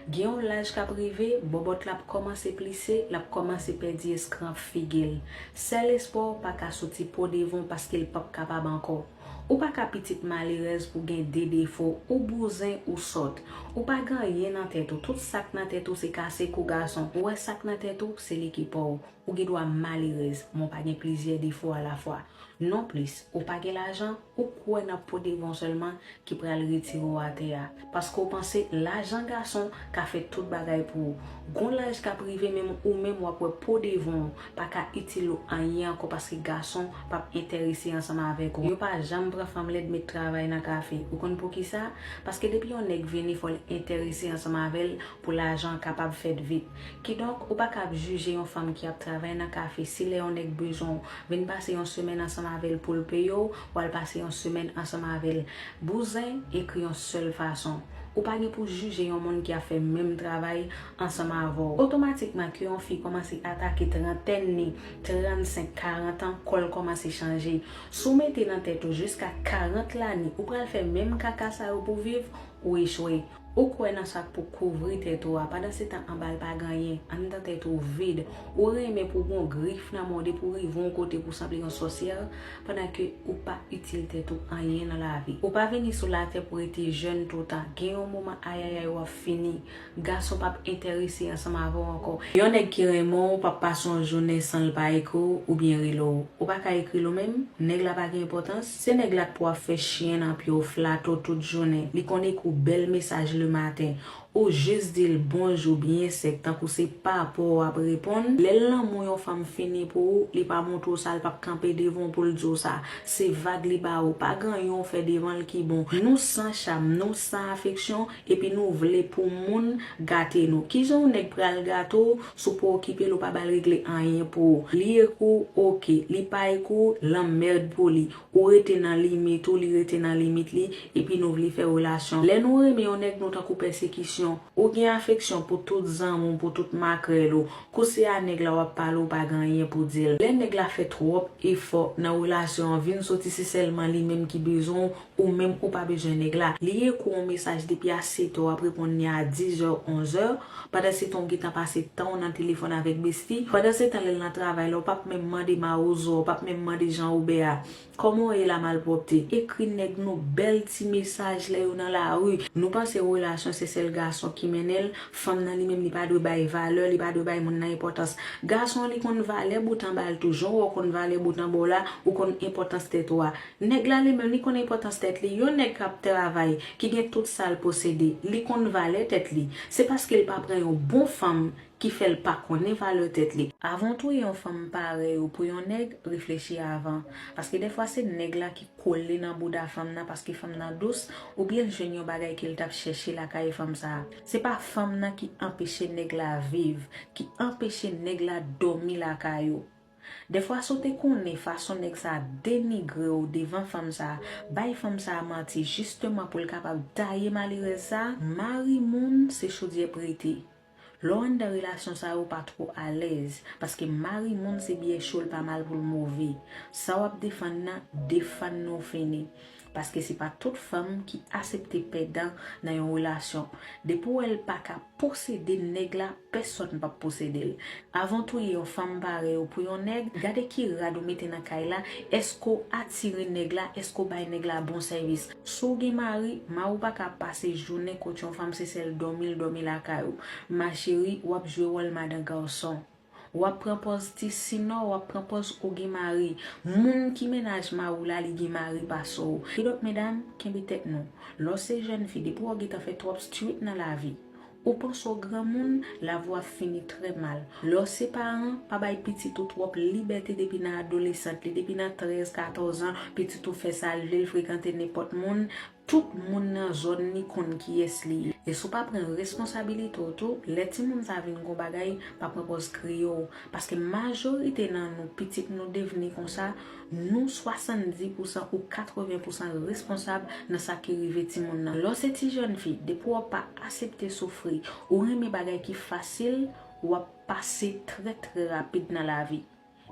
Gen yon laj k ap rive, bòbòt la ap kòmanse plise, l ap kòmanse pèdi eskranp figi l. Sèl espwa w pa ka soti po devan w paske l p ap kapab ankò. Ou pa ka pitit malerèz pou gen de defo, ou bouzen, ou sòt. Ou pa gen anyen nan tèt ou, tout sa k nan tèt ou se kase kou gason. Ou wè sa k nan tèt ou, se li ki pa w. Ou gen dwa malerèz, men w pa gen plizyè defo alafwa. Non plis, ou pa gen lajan, ou kwè nan po devon sèlman ki pral retire w atè a. Paske w panse lajan gason ka fè tout bagay pou ou. Gon laj k ap rive menm ou menm w ap wè po devon w pa ka itil ou anyen ankò paske gason p ap enterese ansanm avèk ou. Yo pa janm pran fanm lèd met travay nan kafe. Ou konn poukisa? Paske depi yon nèg vini fò l enterese ansanm avè l pou lajan kapab fèt vit. Kidonk, ou pa ka ap jije yon fanm ki ap travay nan kafe si lè yon nèg bezwen w, vin pase yon semèn ansanm avè l pou l peye w, w al pase yon semèn ansanm avè l. Bouzen ekri yon sèl fason. Ou pa gen pou jije yon moun ki ap fè menm travay ansanm avè w. Otomatikman ke yon fi kòmanse atake trantèn ni, trannsenk, karant an, kò l kòmanse chanje. Si w mete nan tèt ou jiska karant lane ou pral fè menm kaka sa yo pou viv, ou echwe. Ou kwè nan sa k pou kouvri tèt ou a, pandansetan anba l pa gen anyen, anndan tèt ou vid. Ou renmen pou w gen yon grif nan men w depi w rive yon kote pou w sanble yon sòsyè, pandan ke ou pa itil tèt ou anyen nan lavi. Ou pa vini sou latè pou rete jèn toutan. Gen yon moman ayayay w ap fini. Gason p ap enterese ansanm avè w ankò. Yon nèg ki renmen w p ap pase yon jounen san l pa ekri w oubyen rele w. Ou pa ka ekri l ou menm? Nèg la pa gen enpòtans? Se nèg la k pou ap fè chen nan pye w, flate w tout jounen. Li konn ekri w bèl mesaj lematen. Ou jis di l bonjou byen sèk, tankou se papa w ap reponn. Lè l lanmou yon fanm fini pou ou, li pa montre w sa, l p ap kanpe devan w pou l di w sa. Se vag li ba ou. Pa gen anyen w fè devan l ki bon. Nou san cham, nou san afeksyon, epi nou vle pou moun gate nou. Kijan yon nèg pral gate w si w pa okipe l, ou pa ba l regle anyen pou ou? Li ekri w, oke. Li pa ekri w, lanmèd pou li. Ou rete nan limit ou, li rete nan limit li, epi nou vle fè relasyon. Lè nou renmen yon nèg, nou tankou pèsekisyon. Ou gen afeksyon pou tout zanmi w, pou tout makrèl ou. Kou se a nèg la w ap pale, ou pa gen anyen pou di l. Lè nèg la fè twòp efò nan relasyon an, vin soti se sèlman li menm ki bezwen w, ou menm ou pa bezwen nèg la. Li ekri w yon mesaj depi a sèt è, w ap reponn li a diz è, onz è. Pandansetan w gentan pase tan w nan telefòn avèk besti. Pandansetan lè l nan travay la, w p ap menm mande mawozo a, w p ap menm mande jan Wobè a. Kòman w ye la malpwòpte? Ekri nèg nou bèl ti mesaj lè yo nan lari. Nou panse relasyon se sèl gason ki mennen l, fanm nan li menm li pa dwe bay valè, li pa dwe bay moun nan enpòtans. Gason an li konn valè bout anba l tou, jan w wè w konn valè bout anba w la, ou konn enpòtans tèt ou a. Nèg la li menm li konn enpòtans tèt li. Yon nèg k ap travay, ki gen tout sa l posede, li konn valè tèt li. Se paske l pa pran yon bon fanm ki fè l pa konnen valè tèt li. Avan w touye yon fanm parèy ou pou yon nèg, reflechi avan. Paske dèfwa se nèg la ki kole nan bouda fanm nan paske fanm nan dous, oubyen l jwenn yon bagay ke l t ap chèche lakay fanm sa a. Se pa fanm nan ki anpeche nèg la viv, ki anpeche nèg la dòmi lakay ou. Dèfwa si w te konnen fason nèg sa a denigre w devan fanm sa a, bay fanm sa a manti jisteman pou l kapab taye malerèz sa a, mari moun se chodyè prete. Lè w anndan relasyon sa yo pa twò alèz, paske mari moun se byè cho, l pa mal pou l move. Sa w ap defann nan, defann nan w fini. Paske se pa tout fanm ki asepte pèdan nan yon relasyon. Depi w wè l pa ka posede nèg la, pèsòn p ap posede l. Avan w touye yon fanm parèy ou pou yon nèg, gade ki rad ou mete nan kay la, èske w atire nèg la, èske w bay nèg la bon sèvis. Si w gen mari, mari w pa ka pase jounen kot yon fanm se sèl dòmi l dòmi lakay ou. Ma chérie, w ap jwe wòl madan gason. W ap pran pòz ti sinò, w ap pran pòz ou gen mari. Moun ki mennaj mari w la, li gen mari pase w. Kidonk medam, kenbe tèt nou. Lè w se jèn fi, depi w gentan fè twòp street nan lavi, ou panse w granmoun, lavi w ap fini trè mal. Lè w se paran, pa bay pitit ou twòp libète depi nan adolesant li, depi nan trèz, katòz an, pitit ou fè sa l vle, l frekante nenpòt moun. Tout moun nan zòn li konn kiyès li ye. E si w pa pran responsabilite w tou, lè timoun sa vin gon bagay, pa pran pòz kriye w. Paske majorite nan nou, pitit nou devni konsa, nou swasanndis pousan ou katreven pousan responsab nan sa ki rive timoun nan. Lè w se ti jèn fi, depi w pa asepte soufri, ou renmen bagay ki fasil, w ap pase trè trè rapid nan lavi.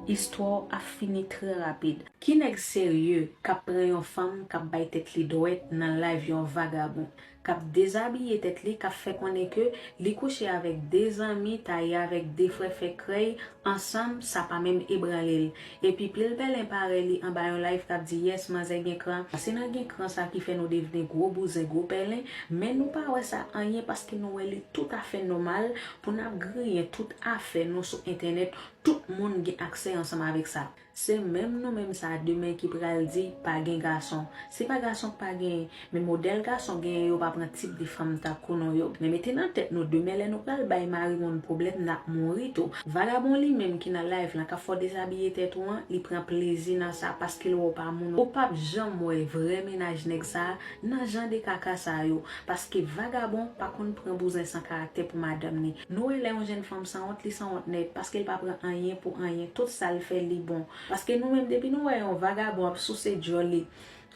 Istwa w ap fini trè rapid. Ki nèg serye k ap pran yon fanm k ap bay tèt li dwèt nan live yon vagabon, k ap dezabiye tèt li, k ap fè konnen ke li kouche avèk de zanmi, taye avèk de frè, fè krèy ansanm, sa pa menm ebranle l. Epi pil pèlen parèy li anba yon live k ap di, "Yes, manzè gen kran." Se nan gen kran sa ki fè nou devni gwo bouzen, gwo pèlen, men nou pa wè sa anyen paske nou wè li toutafè nòmal pou n ap griyen tout afè nou sou entènèt, tout moun gen aksè ansanm avèk sa. Se menm nou menm sa demen ki pral di pa gen gason. Se pa gason k pa genyen, men modèl gason genyen yo pa pran tip de fanm tankou nou yo. Men mete nan tèt nou demen lè nou pral bay mari moun pwoblèm n ap mouri tou. Vagabon li menm ki nan live lan k ap fè w dezabiye tèt ou an, li pran plezi nan sa paske l wè w pa moun. Ou p ap janm wè vrè mennaj nèg sa nan jan de kaka sa yo. Paske vagabon pa konn pran bouzen san karaktè pou madanm li. Nou wè lè yon jèn fanm sanwont, li sanwont nèt paske l pa pran anyen pou anyen. Tout sa l fè li bon. Paske nou menm depi nou wè yon vagabon ap souse djòl li,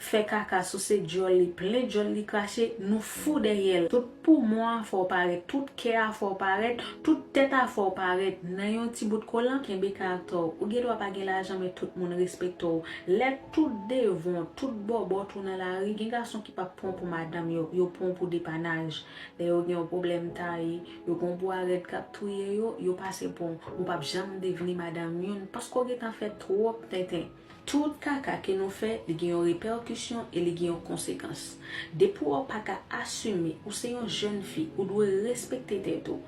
fè kaka souse djòl li, plen djòl li krache, nou fou dèyè l. Tout poumon an fè w parèt, tout kè a fè w parèt, tout tèt a fè w parèt. Nan yon ti bout kolan, kenbe karaktè w. Ou gen dwa pa gen lajan men tout moun respekte w. Lè tout devon, tout bòbòt ou nan lari, gen gason ki p ap pran w pou madanm yo, yo pran w pou depanaj. Lè yo gen yon pwoblèm taye, yo gen yon bwa rèd k ap touye yo, yo pase pran w. Ou p ap janm devni madanm youn paske w gentan fè twòp tenten. Tout kaka ke nou fè, li gen yon repèkisyon e li gen yon konsekans. Depi w pa ka asime, ou se yon jèn fi, ou dwe respekte tèt ou.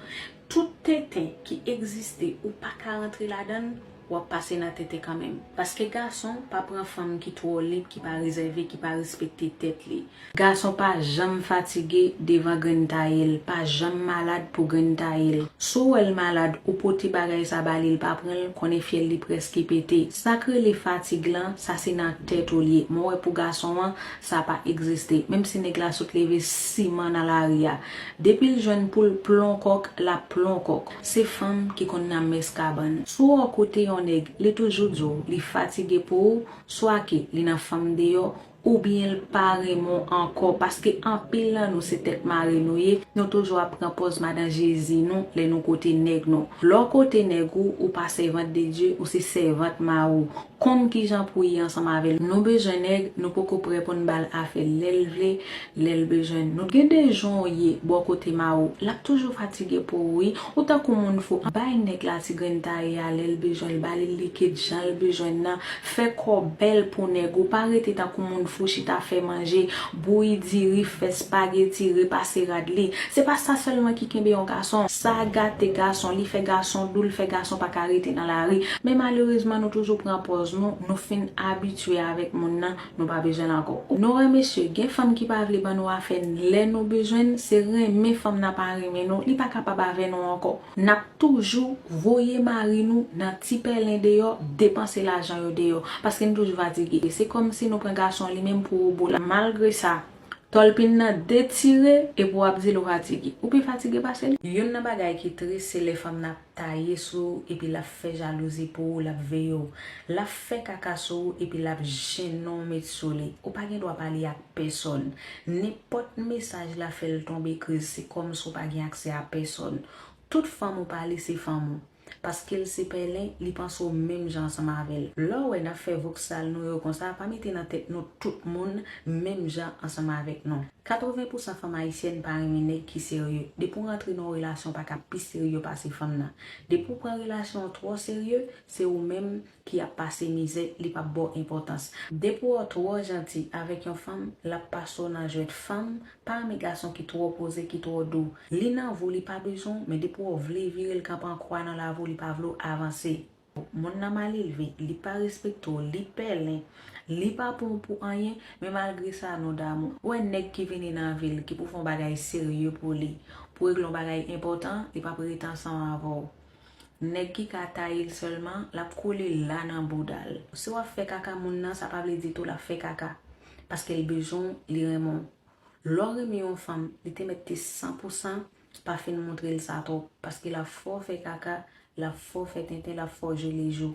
Tout tenten ki egziste, ou pa ka rantre ladan l, w ap pase nan tenten kanmenm. Paske gason pa pran fanm ki twò lib, ki pa rezève, ki pa respekte tèt li. Gason pa janm fatige devan grenn taye l, pa janm malad pou grenn taye l. Si w wè l malad, ou pote bagay sa ba li, l pa pran l, konnen fyèl li prèske pete. Sa k rele fatig lan, sa se nan tèt ou l ye. Men w wè pou gason an, sa pa egziste. Menm si nèg la sot leve siman nan lari a, depi l jwenn pou l plon kòk, l ap plon kòk. Se fanm ki konn nan mès kabann. Si w wè w kote yon nèg, li toujou di w li fatige pou ou, swa ke li nan fanm deyò, oubyen l pa renmen w ankò, paske anpil nan nou se tèt mare nou ye, nou toujou ap pran pòz madan Jezi nou lè nou kote nèg nou. Lè w kote nèg ou, ou pa sèvant de Dye, ou se sèvant mari w. Konn kijan pou w ye ansanm avè l. Nou bezwen nèg, nou poko prè pou n ba l afè l lè l vle, lè l bezwen n. Nou gen de jan w ye bò kote mari w, l ap toujou fatige pou ou wi. Ou tankou moun fou, bay nèg la ti grenn taye a lè l bezwen l, ba li likid jan l bezwen l nan. Fè kò bèl pou nèg ou, pa rete tankou moun fou chita fè manje, bouyi diri, fè spageti, repase rad li. Se pa sa sèlman ki kenbe yon gason. Sa gate gason, li fè gason dou, li fè gason pa ka rete nan lari. Men malerezman, nou toujou pran pòz nou, nou fin abitye avèk moun nan, nou pa bezwen l ankò. Nou wè mesye, gen fanm ki pa vle ban nou afè n lè nou bezwen n, se renmen fanm nan pa renmen nou, li pa kapab avè nou ankò. N ap toujou voye mari nou nan ti pèlen deyò, depanse lajan yo deyò, paske n toujou fatige. Se kòmsi nou pran gason li menm pou wobo la. Malgre sa, tòlpin nan detire epi w ap di l ou fatige. Ou pi fatige pase l. Youn nan bagay ki tris, se lè fanm nan ap taye sou ou epi l ap fè jalouzi pou ou, l ap veye w. L ap fè kaka sou ou epi l ap jennen w met sou li. Ou pa gen dwa pale ak pèsòn. Nenpòt mesaj la fè l tonbe kriz, se kòmsi w pa gen aksè a pèsòn. Tout fanm ou pale se fanm ou. Paske l se pèlen, li panse w menm jan ansanm avè l. Lè w wè n ap fè voksal nou yo konsa, pa mete nan tèt nou tout moun menm jan ansanm avèk nou. Katreven pousan fanm ayisyèn pa renmen nèg ki serye. Depi w rantre nan yon relasyon, w pa ka pi serye pase fanm nan. Depi w pran relasyon an twò serye, se ou menm ki ap pase mizè, li p ap ba w enpòtans. Depi w twò janti avèk yon fanm, l ap pase w nan jwèt fanm. Pa renmen gason ki twò poze, ki twò dou. Li nan vi w, li pa bezwen w, men depi w vle vire l kanpe an kwa nan lavi w, li pa vle w avanse. Moun nan malelve, li pa respekte w, li pèlen, li pa pran w pou anyen, men malgre sa, nou damou. Ou wè nèg ki vini nan vi l, ki pou fè yon bagay serye pou li, pou regle yon bagay enpòtan, li p ap rete ansanm avè w. Nèg ki ka taye l sèlman, l ap kole la nan bouda l. Si w ap fè kaka moun nan, sa pa vle ditou l ap fè kaka. Paske l bezwen w, li renmen w. Lè w renmen yon fanm, li te mèt te san pou san, pa fin montre l sa twòp, paske l ap fè w fè kaka, l ap fè w fè tenten, l ap fè w jwe lejou.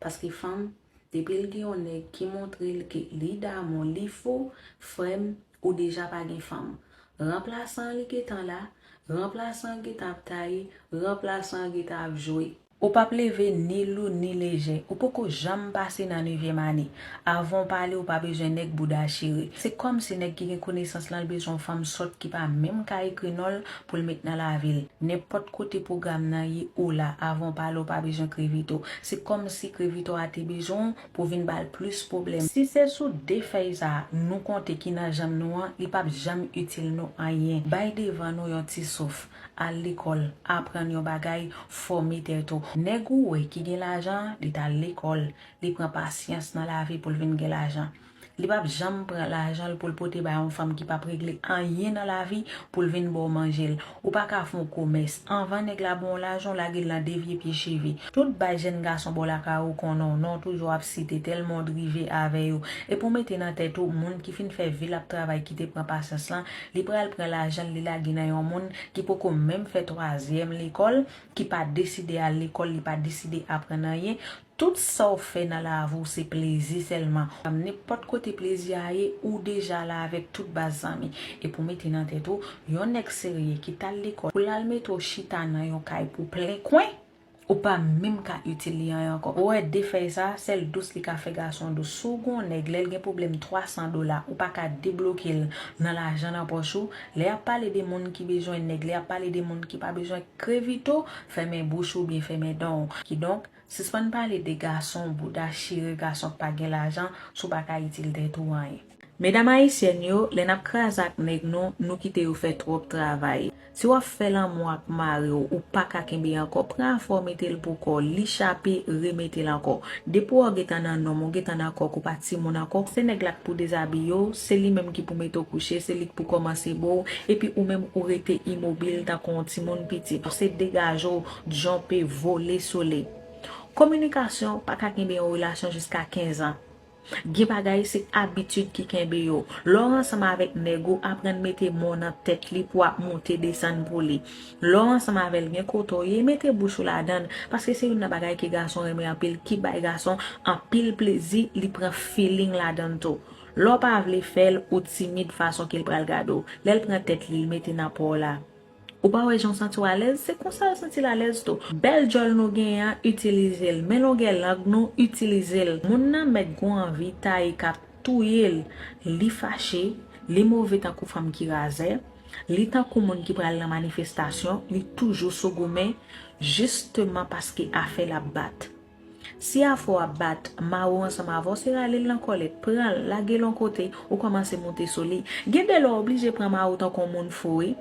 Paske fanm, depi l gen yon nèg ki montre l ke li damou, li fou, frè m, ou deja pa gen fanm. Ranplasan an li gentan la, ranplasan an gentan ap taye, ranplasan an gentan ap jwe. Ou p ap leve ni lou ni lejè. Ou poko janm pase nan nevyèm ane. Avan w pale, ou pa bezwen nèg bouda chire. Se kòmsi nèg ki gen konesans lan, l bezwen yon fanm sòt ki pa menm ka ekri non l pou l met nan lavi l. Nenpòt kote pwogram nan ye, ou la. Avan w pale, ou pa bezwen Krevito. Se kòmsi Krevito a te bezwen w pou vin ba l plis pwoblèm. Si se sou de fèy sa a nou konte ki nan janm nou an, li p ap janm itil nou anyen. Bay devan nou yon ti souf. Al lekòl, aprann yon bagay, fòme tèt ou. Nèg ou wè ki gen lajan, li t al lekòl, li pran pasyans nan lavi pou l vin gen lajan. Li p ap janm pran lajan l pou l pote bay yon fanm ki p ap regle anyen nan lavi pou l vin ba w manje l. Ou pa ka fè yon komès. Anvan nèg la ba w lajan, w lage l nan de vye pye cheve. Tout bay jèn gason bò lakay ou konnen w non, toujou ap site tèlman w drive avè yo. Epi w mete nan tèt ou, moun ki fin fè vi l ap travay, ki te pran pasyans lan, li pral pran lajan l, li lage nan yon moun ki poko menm fè twazyèm lekòl, ki pa deside al lekòl, li pa deside aprann anyen. Tout sa w fè nan lavi w se plezi sèlman. Nenpòt kote plezi a ye, ou deja la avèk tout baz zanmi. Epi w mete nan tèt ou, yon nèg serye ki t al lekòl pou l al mete w chita nan yon kay pou plen kwen, ou pa menm ka itil li anyen ankò. Ou wè de fèy sa, sèl dous li ka fè gason dous. Si w gen yon nèg, lè l gen pwoblèm twa san dola, ou pa ka debloke l nan lajan nan pòch ou. Lè y ap pale de moun ki bezwen nèg, lè y ap pale de moun ki pa bezwen krevito, fèmen bouch ou byen fèmen dan w. Kidonk, sispann pale de gason, bouda chire, gason k pa gen lajan, si w pa ka itil tèt ou anyen. Medam ayisyèn yo, lè n ap kraze ak nèg nou, nou kite yo fè twòp travay. Si w ap fè lanmou ak mari w, ou pa ka kenbe ankò, pran afè w mete l pou kò w, li chape, remete l ankò. Depi w gentan nan nonm, ou gentan nan kòk, ou pa timoun ankò, se nèg la k pou dezabiye w, se li menm ki pou mete w kouche, se li k pou kòmanse bo w, epi ou menm ou rete imobil tankou yon timoun piti. Se degaje w, djonpe, vole, sole. Kominikasyon pa ka kenbe yon relasyon jiska kenz an. Gen bagay se abitid ki kenbe yo. Lè w ansanm avèk nèg ou, aprann mete mo nan tèt li pou w ap monte desann pou li. Lè w ansanm avè l, gen kote w ye, mete bouch ou ladan l, paske se youn nan bagay ke gason renmen anpil, ki bay gason anpil plezi, li pran feeling ladan l tou. Lè w pa vle fè l, ou timid fason ke l pral gade w. Lè l pran tèt li, l mete nan pa w la. Ou pa wè jan w santi w alèz? Se konsa l santi l alèz tou. Bèl djòl nou genyen an, itilize l. Men longè lang nou, itilize l. Moun nan mèt gon anvi taye k ap touye l. Li fache, li move tankou fanm ki razè, li tankou moun ki pral nan manifestasyon, li toujou sou goumen, jisteman paske afè l ap bat. Si afè w ap bat, mari w ansanm avè w, se rale l nan kòlèt, pran l, lage l yon kote, ou kòmanse moute sou li. Gen de lè w oblije pran mari w tankou yon moun fou, wi.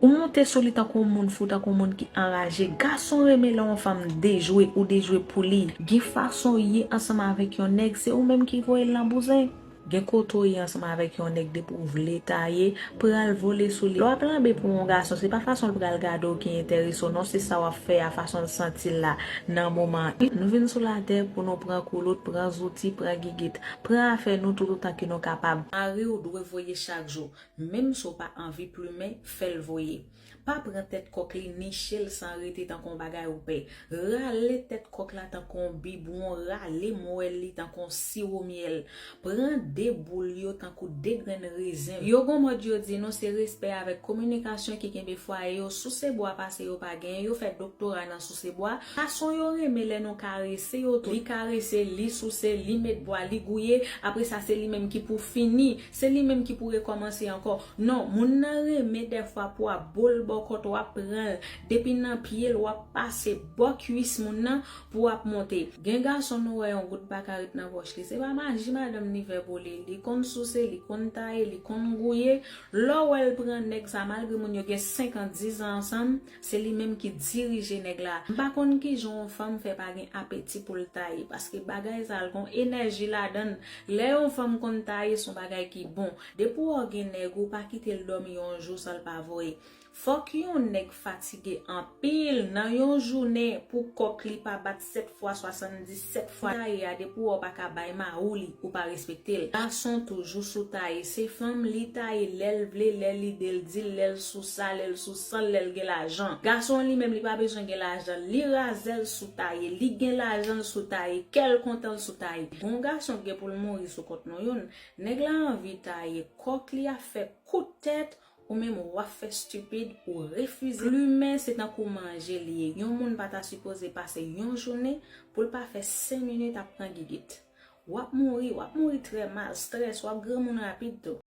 Ou moute sou li tankou yon moun fou, tankou yon moun ki anraje. Gason renmen lè yon fanm dejwe ou dejwe pou li. Gen fason w ye ansanm avèk yon nèg, se ou menm ki voye l nan bouzen. Gen kote w ye ansanm avèk yon nèg, depi w vle taye, pran l vole sou li. Lè w ap lanbe pou yon gason, se pa fason l pral gade w ki enterese w non, se sa w ap fè a, fason l santi l la nan moman an. Nou vin sou latè pou nou pran koulout, pran zouti, pran gigit, pran afè nou toutotan ke nou kapab. Mari w dwe voye chak jou, menm si w pa anvi plimen, fè l voye. Pa pran tèt kòk li, niche l san rete tankou yon bagay ou pè. Rale tèt kòk la tankou yon bibwon, rale mwèl li tankou yon siwo myèl. Pran de boul yo tankou de grenn rezen. Yo gon mòd yo di nou se respè avèk kominikasyon ki kenbe fwaye yo. Souse bwa pase yo pa genyen, yo fè doktora nan souse bwa. Gason yo renmen lè nou karese yo tou. Li karese, li souse, li met bwa, li gouye. Apre sa, se li menm ki pou fini. Se li menm ki pou rekòmanse ankò. Non, moun nan renmen dèfwa pou w ap bo l bò kòt, w ap pran l depi nan pye l, w ap pase bò kwis moun nan pou w ap monte. Gen gason nou wè yon gout pa ka ret nan pòch li. Se pa maji madanm ni fè pou li. Li konn souse, li konn taye, li konn gouye. Lè w wè l pran nèg sa, malgre moun yo gen senk an, diz an ansanm, se li menm ki dirije nèg la. M pa konn kijan yon fanm fè pa gen apeti pou l taye, paske bagay sa l gon enèji ladan l. Lè yon fanm konn taye, se yon bagay ki bon. Depi w gen nèg ou, pa kite l dòmi yon jou san l pa voye. Fòk yon nèg fatige anpil nan yon jounen pou kòk li pa bat sèt fwa, swasanndisèt fwa. Taye a, depi w pa ka bay mari w li, ou pa respekte l. Gason toujou sou taye. Se fanm li taye lè l vle, lè lide l di l, lè l sou sa, lè l sou san, lè l gen lajan. Gason an li menm, li pa bezwen gen lajan. Li razè l sou taye. Li gen lajan l sou taye. Kè l kontan l sou taye. Gon gason gen pou l mouri sou kont nou youn. Nèg la anvi taye kòk li ap fè kout tèt, ou menm w ap fè stipid, ou refize. Plimen se tankou manje li ye. Yon moun pa ta sipoze pase yon jounen pou l pa fè senk minit ap pran gigit. W ap mouri, w ap mouri trè mal, strès, w ap granmoun rapid tou.